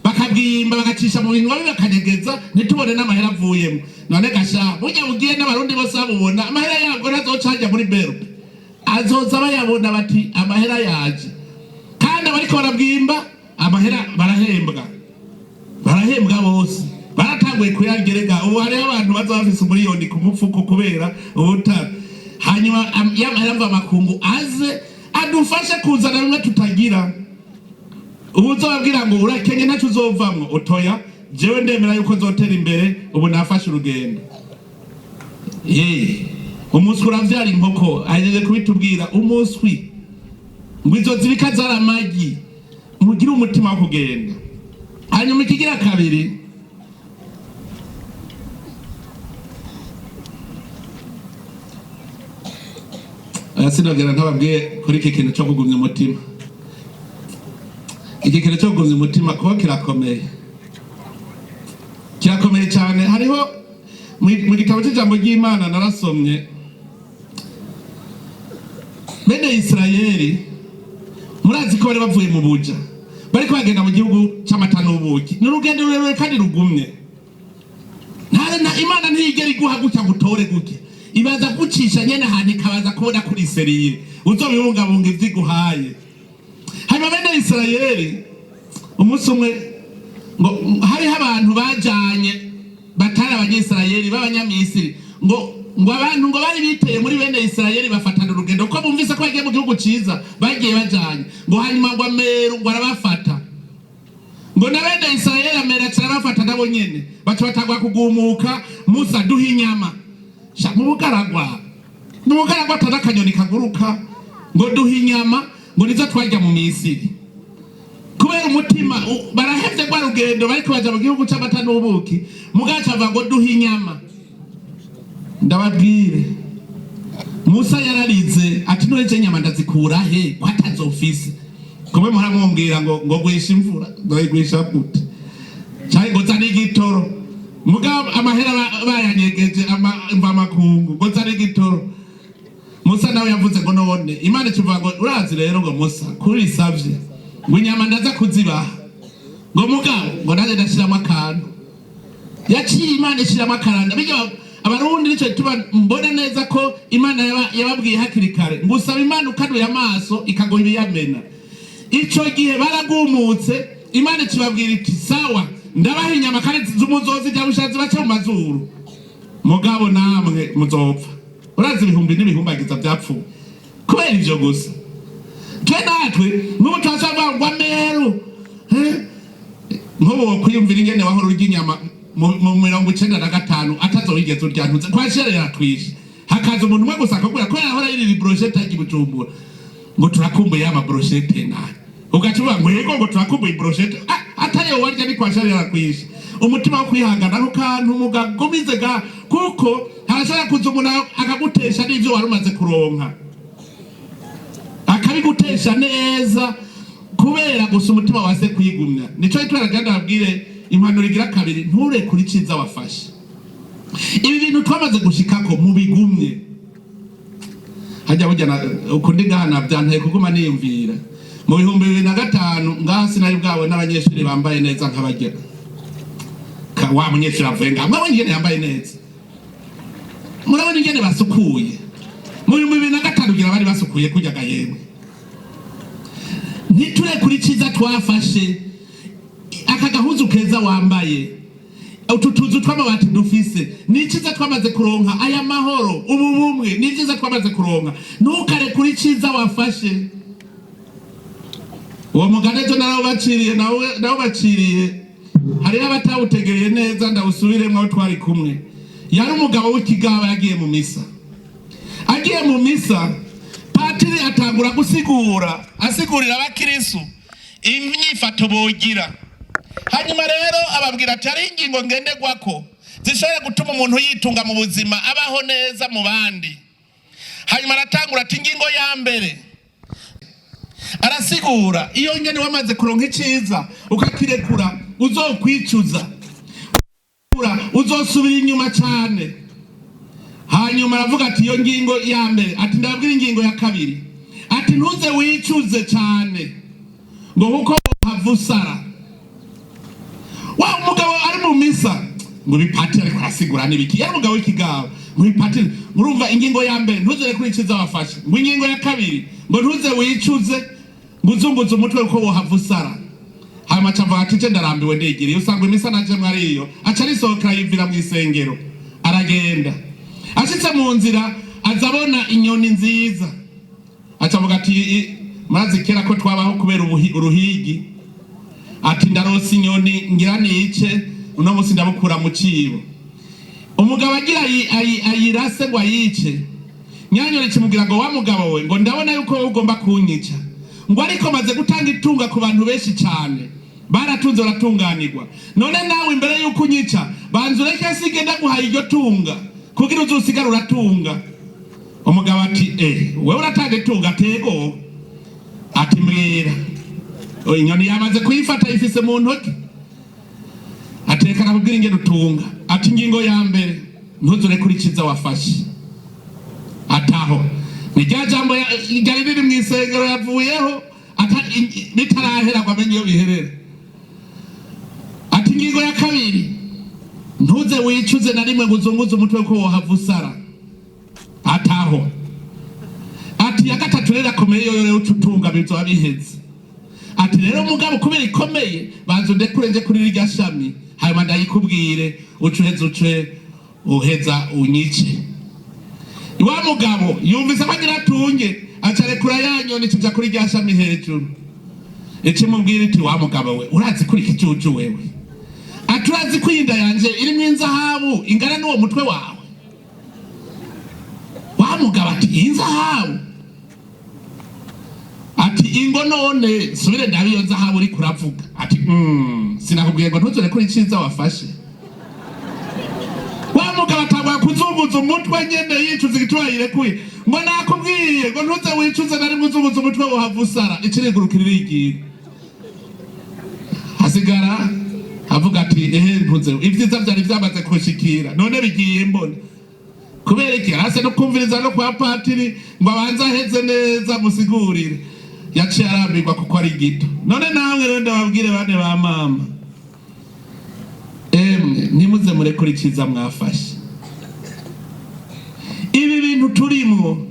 bakabwimba, bagacisha mu bintu babi, bakanyegeza, ntitubone n'amahera avuyemo. None gasha burya bugiye n'abarundi bose babubona, amahera yabwo ntazoca hajya muri berbe, azoza bayabona bati amahera yaje. Kandi abariko barabwimba amahera barahembwa, barahembwa bose, baratanguye kuyagerega. Ubu hariho abantu baza bafise umuriyoni ku mufuko kubera ubutare. Hanyuma y'amahera mva makungu aze adufashe kuzana bimwe tutagira. Ubu uzobabwira ngo urakenye ntacyo uzovamwo, utoya jewe ndemera yuko nzotera imbere, ubu nafashe urugendo. Umuswi uravyara inkoko, ahejeje kubitubwira. Umuswi ngo izo zibika zari amagi. Mugire umutima wo kugenda. Hanyuma ikigira kabiri, sinogera ntababwiye kuri iki kintu cyo kugumya umutima. Iki kintu cyo kugumya umutima kuba kirakomeye, kirakomeye cyane. Hariho mu gitabo cy'ijambo ry'Imana narasomye bene Isirayeli, murazi ko bari bavuye mu buja, bariko bagenda mu gihugu c'amata n'ubuki. Ni urugendo rurerure kandi rugumye. Imana ntiyigera iguha gutya ngo utore gutya, ibaza gucisha nyene ahantu ikabaza kubona kuri sérieux uzobibungabunga ivyo iguhaye. Hanyuma bene Isirayeli umunsi umwe ngo hariho abantu bajanye batari abanyisirayeli b'abanyamisiri, ngo abantu ngo bari biteye muri bene Isirayeli, bafatana urugendo kuko bumvise ko bagiye mu gihugu ciza, bagiye bajanye. Ngo hanyuma ngo ameru ngo arabafata, ngo na bene Isirayeli ameru aca arabafata nabo nyene, baca batangwa kugumuka: "Musa, duha inyama." Sha, mu bugaragwa, mu bugaragwa atari akanyoni kaguruka, ngo duha inyama, ngo nizo twarya mu Misiri. Kubera umutima barahevye rwa rugendo, bariko baja mu gihugu c'amata n'ubuki, mugaca ava ngo duha inyama. Ndababwire, Musa yararize ati none je inyama ndazikura he ko atazofise? Kumwe muhora mumbwira ngo gwisha imvura, ngo igwisha gute, canke ngo zana igitoro, mugabo amahera bayanyegeje mvamakungu, ngo zana igitoro. Musa nawe yavuze ngo none Imana ikivuga ngo urazi rero, ngo Musa kurisavye ngo inyama ndaza kuzibaha, ngo mugabo ngo nanjye ndashiramo akantu. Yaciye Imana ishiramo akaranda. Bijya abarundi, nico gituma mbona neza ko Imana yababwiye hakiri kare ngo usaba Imana ukanuye amaso ikaguha ibiyamena. Ico gihe baragumutse, Imana ikibabwira iti sawa, ndabaha inyama kandi muzozirya bushazi bace mu mazuru. Mugabo namwe muzopfa. Urazi ibihumbi n'ibihumbagiza byapfuye kubera ivyo gusa. Twe natwe nk'ubu turashobora ngo ameru, eh? Nk'ubu wokwiyumvira ingene wahora urya inyama mu 95, atazowigeze urya ntuze kwa shere yaratwishe, hakaza umuntu umwe gusa akakubwira ko yahora yirira brochette ajya i Bujumbura, ngo turakumbuye ama brochette nawe ugaca uvuga ngo yego, ngo turakumbuye brochette. Ah, atariyo warya ni kwa shere yarakwishe. Umutima wo kwihangana ako kantu mugagumize ga, kuko harashobora kuza umuntu akagutesha n'ivyo wari umaze kuronka, akabigutesha neza kubera gusa umutima wase kwigumya. Nico gituma genda babwire impanuro igira kabiri: nturekure iciza wafashe. Ibi bintu twamaze gushikako mubigumye. Hajya burya ukundi gahana byanteye kuguma niyumvira mu 2005 ngaha sinari bwawe n'abanyeshuri bambaye neza nk'abagera. Wa munyeshuri avuye ngaha, mwabonye ingene yambaye neza, murabona ingene basukuye. Mu 2005 kugira bari basukuye kurya gahembwe. Ntiturekure iciza twafashe. Aka gahuzu keza wambaye, utu tuzu tw'amabati dufise, ni iciza twamaze kuronka. Aya mahoro, ubu bumwe, ni iciza twamaze kuronka. Ntukarekure iciza wafashe. Uwo mugani ejo narawubaciriye, nawubaciriye hariho abatawutegereye neza. Ndawusubiremwo aho twari kumwe. Yari umugabo w'ikigaba yagiye mu misa. Agiye mu misa, patiri atangura gusigura, asigurira abakirisu inyifato bogira. Hanyuma rero ababwira ati hariho ingingo ngenderwako zishobora gutuma umuntu yitunga mu buzima, abaho neza mu bandi. Hanyuma aratangura ati ingingo ya mbere, arasigura iyo ngene wamaze kuronka iciza ukakirekura uzokwicuza, uzosubira inyuma cyane. Hanyuma aravuga ati iyo ngingo ya mbere, ati ndababwira ingingo ya kabiri, ati ntuze wicuze cyane ngo kuko hava usara. Wa umugabo ari mu misa ngo ibipatiri ariko arasigura n'ibiki? Yari umugabo w'ikigabo. Ngo ibipatiri, murumva ingingo ya mbere, ntuze kuri iciza wafashe, ngo ingingo ya kabiri, ngo ntuze wicuze, ngo uzunguze umutwe kuko wohava usara. Hanyuma aca avuga ati je ndarambiwe, ndigiriye. Usanga imisa naje mwariyo, aca arisohokera yivira mu isengero, aragenda. Ashitse mu nzira aza abona inyoni nziza, aca avuga ati murazi kera ko twabaho kubera uruhigi, ati ndaronse inyoni ngira nice uno munsi, ndabukura mu cibo. Umugabo agira ayirase ngo ayice, nyanyoni kimubwira ngo wa mugabo we, ngo ndabona yuko wowe ugomba kunyica, ngo ariko maze gutanga itunga ku bantu benshi cyane, baratunze baratunganirwa, none nawe imbere yuko unyica banza ureke sige ndaguhaye iryo tunga kugira uzusigare uratunga. Umugabo ati eh, wewe uratanga itunga? Tego. Ati mbwira. Inyoni yamaze kuyifata, ifise mu ntoki. Ateka nakubwira ingene utunga. Ati ingingo ya mbere, ntuzurekure iciza wafashe. Ataho ni rya jambo ryari riri mu isengero yavuyeho ritarahera ngo amenye iyo biherera. Ati ingingo ya kabiri, ntuze wicuze na rimwe ngo uzunguze umutwe ko wohava usara. Ataho. Ati ya gatatu rero akomeye, yo rero uca utunga bizoba biheze. Ati rero mugabo kubera ikomeye, banza undekure nje kuri rirya shami, hanyuma ndayikubwire, uce uheza, uce uheza unyice. Wa mugabo yumvise ko agira atunge, aca arekura ya nyoni, kija kuri rya shami hejuru. Ikimubwira iti wa mugabo we, urazi kuri ikijuju wewe? Ati urazi ko iyi nda yanje irimwo inzahabu ingana n'uwo mutwe wawe? Wa mugabo ati iyi nzahabu? Ati ingo none subire ndabe iyo nzahabu uriko uravuga. Ati sinakubwiye ngo ntuzure kuri iciza wafashe? Wa mugabo atangura kuzunguza umutwe nyene, yicuza igituma yirekuye, ngo nakubwiye ngo ntuze wicuze na rimwe uzunguza umutwe wohava usara. Ikirigurukira irigira, hasigara avuga ati ehe, ntuze ibyiza byari byamaze kushikira none bigiye mbona kubera iki hasi no kumviriza no kwa patiri ngo abanze aheze neza musigurire. Yaciye arambirwa kuko ari gito. None namwe rero ndababwire, bane ba mama, emwe ntimuze murekure iciza mwafashe. Ibi bintu turimwo,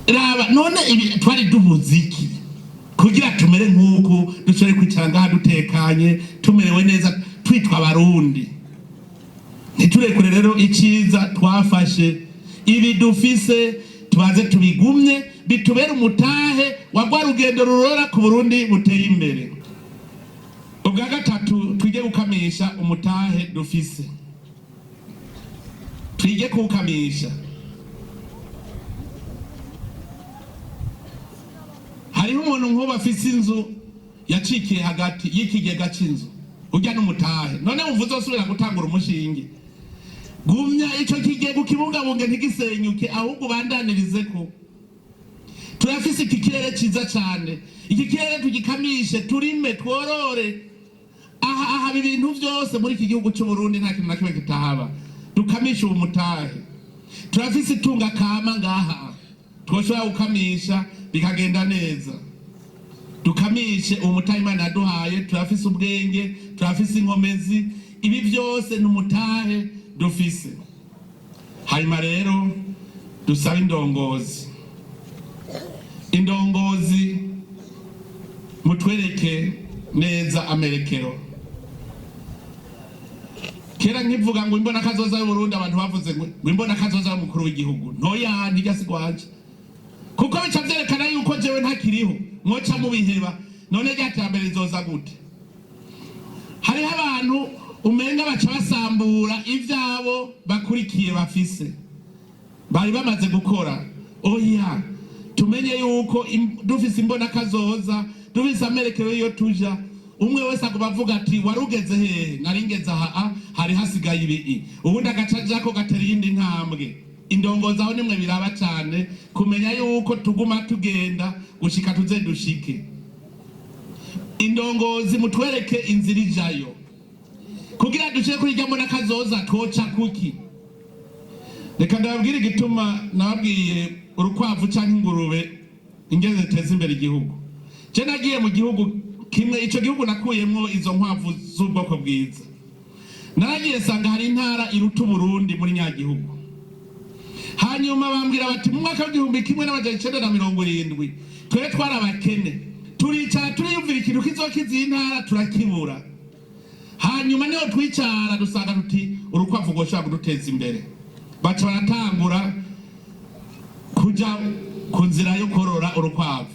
raba none ibi twari dubuze iki kugira tumere nk'uku, dushobore kwicara ngaha dutekanye, tumerewe neza, twitwa Abarundi? Ntiturekure rero iciza twafashe. Ibi dufise tubanze tubigumye, bitubere umutahe wa rwa rugendo rurora ku Burundi buteye imbere. Ubwa gatatu, twige gukamisha umutahe dufise, twige kuwukamisha. Hariho umuntu nk'ubu afise inzu yacikiye hagati y'ikigega c'inzu, urya n'umutahe. None wumva uzosubira gutangura umushinge? Gumya ico kigega, ukibungabunge, ntigisenyuke, ahubwo ubandanirize. Turafise iki kirere ciza cane, iki kirere tugikamishe, turime, tworore. Aha ahaba ibintu vyose muri iki gihugu c'Uburundi, nta kintu na kimwe kitahaba. Dukamishe uwo mutahe. Turafise itunga kama ngaha twoshobora gukamisha bikagenda neza. Dukamishe uwo mutahe Imana yaduhaye. Turafise ubwenge, turafise inkomezi, ibi byose ni umutahe dufise. Hanyuma rero dusabe indongozi, indongozi mutwereke neza amerekero. Kera nkivuga ngo imbona kazoza y'Uburundi, abantu bavuze ngo imbona kazoza y'umukuru w'igihugu ntoya ntijya sigwanje, kuko bica vyerekana yuko jewe ntakiriho, mwoca mubiheba. None rya terambere rizoza gute? Hariho abantu umenga baca basambura ivyabo bakurikiye bafise bari bamaze gukora. Oya, tumenye yuko dufise imbona kazoza, dufise amerekero iyo tuja. Umwe wese aguma avuga ati: "Warugeze hehe?" "Naringeze aha, hari hasigaye ibi." Ubundi agaca ajako gatera iyindi ntambwe. Indongozi aho nimwe biraba cane kumenya yuko tuguma tugenda gushika tuze dushike. Indongozi mutwereke inzira ijayo kugira dushike kuri irya mbona kazoza. Twoca kuki? Reka ndababwire igituma nababwiye urukwavu canke ingurube ingene ziteza imbere igihugu. Je nagiye mu gihugu kimwe, ico gihugu nakuyemwo izo nkwavu z'ubwoko bwiza. Naragiye nsanga hari intara iruta Uburundi muri nyagihugu. Hanyuma bambwira bati: "Mu mwaka w'1970 twebwe twari abakene, turicara turiyumvira ikintu kizokiza iyi ntara, turakibura. Hanyuma niho twicara dusanga tuti urukwavu rwoshobora kuduteza imbere." Baca baratangura kuja ku nzira yo korora urukwavu.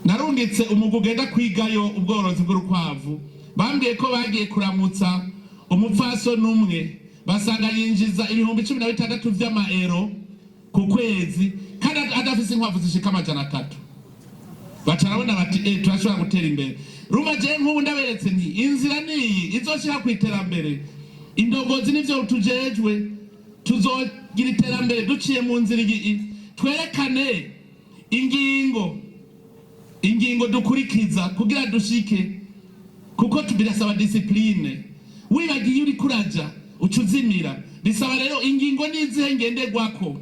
Narungitse umugwi ugenda kwigayo ubworozi bw'urukwavu. Bambwiye ko bagiye kuramutsa umupfasoni umwe, basanga yinjiza 16,000 vy'amaero ku kwezi, kandi adafise inkwavu zishika 300. Baca barabona bati: "Turashobora gutera imbere." Rumva jewe nk'ubu ndaberetse nti inzira niyi izoshika ku iterambere. Indongozi nivyo tujejwe, tuzogira iterambere duciye mu nzira iyi. Twerekane ingingo, ingingo dukurikiza kugira dushike, kuko birasaba discipline. Wibagiye uriko uraja, uca uzimira. Bisaba rero ingingo n'izihe ngenderwako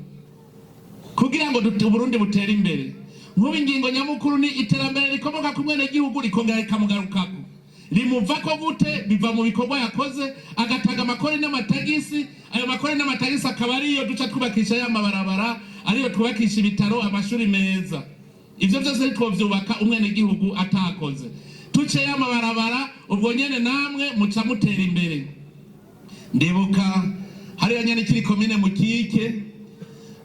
kugira ngo Uburundi butere imbere. Nk'ubu ingingo nyamukuru ni iterambere rikomoka ku mwenegihugu, rikongera rikamugarukako. Rimuvako gute? Biva mu bikorwa yakoze, agatanga amakori n'amatagisi. Ayo makori n'amatagisi akaba ariyo duca twubakisha ya mabarabara, ariyo twubakisha ibitaro, amashuri meza. Ivyo vyose ntitwovyubaka umwenegihugu atakoze. Tuce ya mabarabara, ubwo nyene namwe muca mutera imbere. Ndibuka hariya nyene kiri komine Mukike,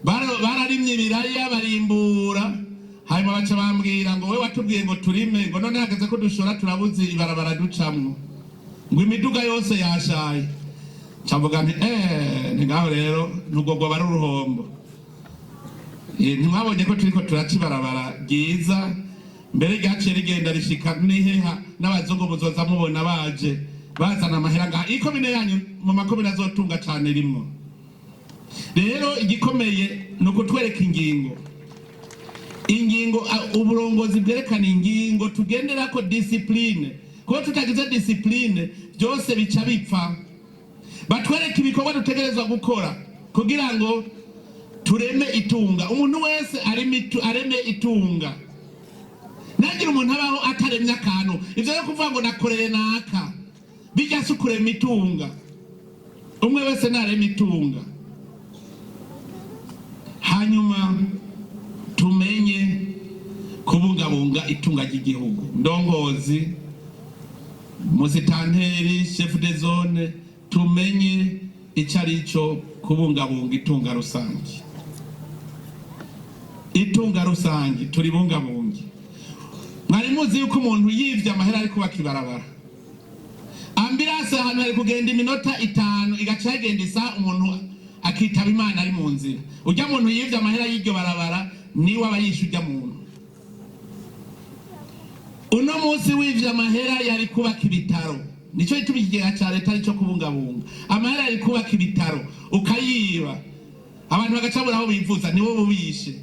bararimye ibiraya, barimbura. Hanyuma baca bambwira ngo: "We watubwiye ngo turime, ngo none hageze ko dushora turabuze ibarabara ducamwo, ngo imiduga yose yashaye." Ncavuga nti: "Ni ngaho rero ntugogwa bari uruhombo." Ntimwabonye ko turiko turaca ibarabara ryiza mbere ryaciye rigenda rishika n'iheha, n'abazungu muzoza mubona baje bazana amahera ngaha. Iyi komine yanyu mu makomine azotunga cane rimwo. Rero igikomeye ni ukutwereka ingingo, ingingo, uburongozi bwerekana ingingo tugenderako, discipline, kuko tutagize discipline byose bica bipfa. Batwereka ibikorwa dutegerezwa gukora kugira ngo tureme itunga. Umuntu wese areme itunga, ntagire umuntu abaho ataremye akantu. Ivyo yo kuvuga ngo nakoreye naka, bijya si ukurema itunga. Umwe wese narema itunga. Hanyuma tumenye kubungabunga itunga ry'igihugu. Ndongozi, musitanteri, chef de zone, tumenye itunga ry'igihugu. Icyo ari cyo kubungabunga itunga rusange. Itunga rusange turibungabunge. Mwari muzi yuko umuntu yivye amahera ari kubaka ibarabara, ambulance ahantu hari kugenda iminota 5 igaca yagenda isaha, umuntu akitaba Imana ari mu nzira? Ujya muntu yivye amahera y'iryo barabara niwe aba yishe ujya muntu. Uno munsi wivye amahera yari kubaka ibitaro, nico gituma ikigega ca leta ari cyo kubungabunga. Amahera yari kubaka ibitaro ukayiba, abantu bagacabura aho bivuza, niwo bubishe.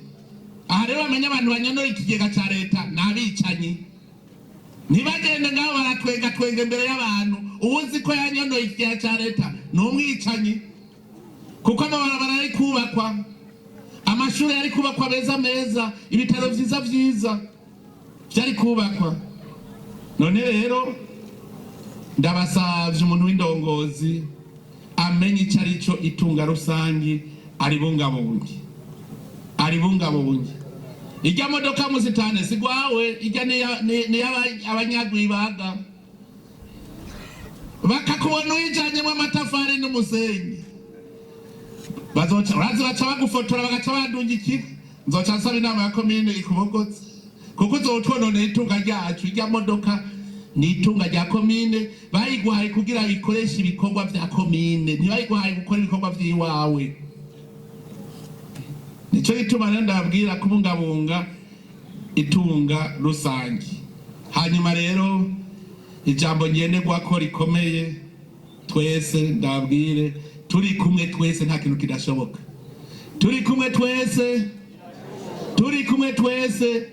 Aha rero bamenye, abantu banyonora ikigega ca leta ni abicanyi. Ntibagende ngaho baratwenga twenga imbere y'abantu. Uwuzi ko yanyonoye ikigega ca leta ni umwicanyi, kuko amabarabara yari kubakwa, amashuri yari kubakwa meza meza, ibitaro vyiza vyiza vyari kubakwa. None rero ndabasavye, umuntu w'indongozi amenye ico ari cyo itunga rusangi, aribungabunge, aribungabunge. Ijya modoka musitane si gwawe, ijya ni abanyagwibaga. Bakakubona uyijanyemo amatafari n'umusenyi, bazoca urazi, baca bagufotora, bagaca bandungikira. Nzoca nsaba inama ya komine ikubogotse, kuko uzotwononera itunga ryacu. Ijya modoka ni itunga rya komine, bayiguhaye kugira bikoreshe ibikorwa vya komine, ntibayiguhaye gukora ibikorwa vy'iwawe. Nico gituma rero ndababwira kubungabunga itunga rusange. Hanyuma rero ijambo ngenderwako rikomeye, twese ndababwire: turi kumwe twese, nta kintu kidashoboka. Turi kumwe twese, turi kumwe twese,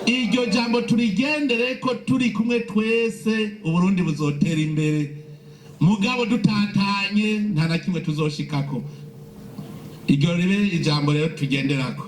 iryo jambo turigendere ko. Turi kumwe twese, Uburundi buzotera imbere. Mugabo dutatanye, nta na kimwe tuzoshikako. Iryo ribe ijambo rero tugenderako.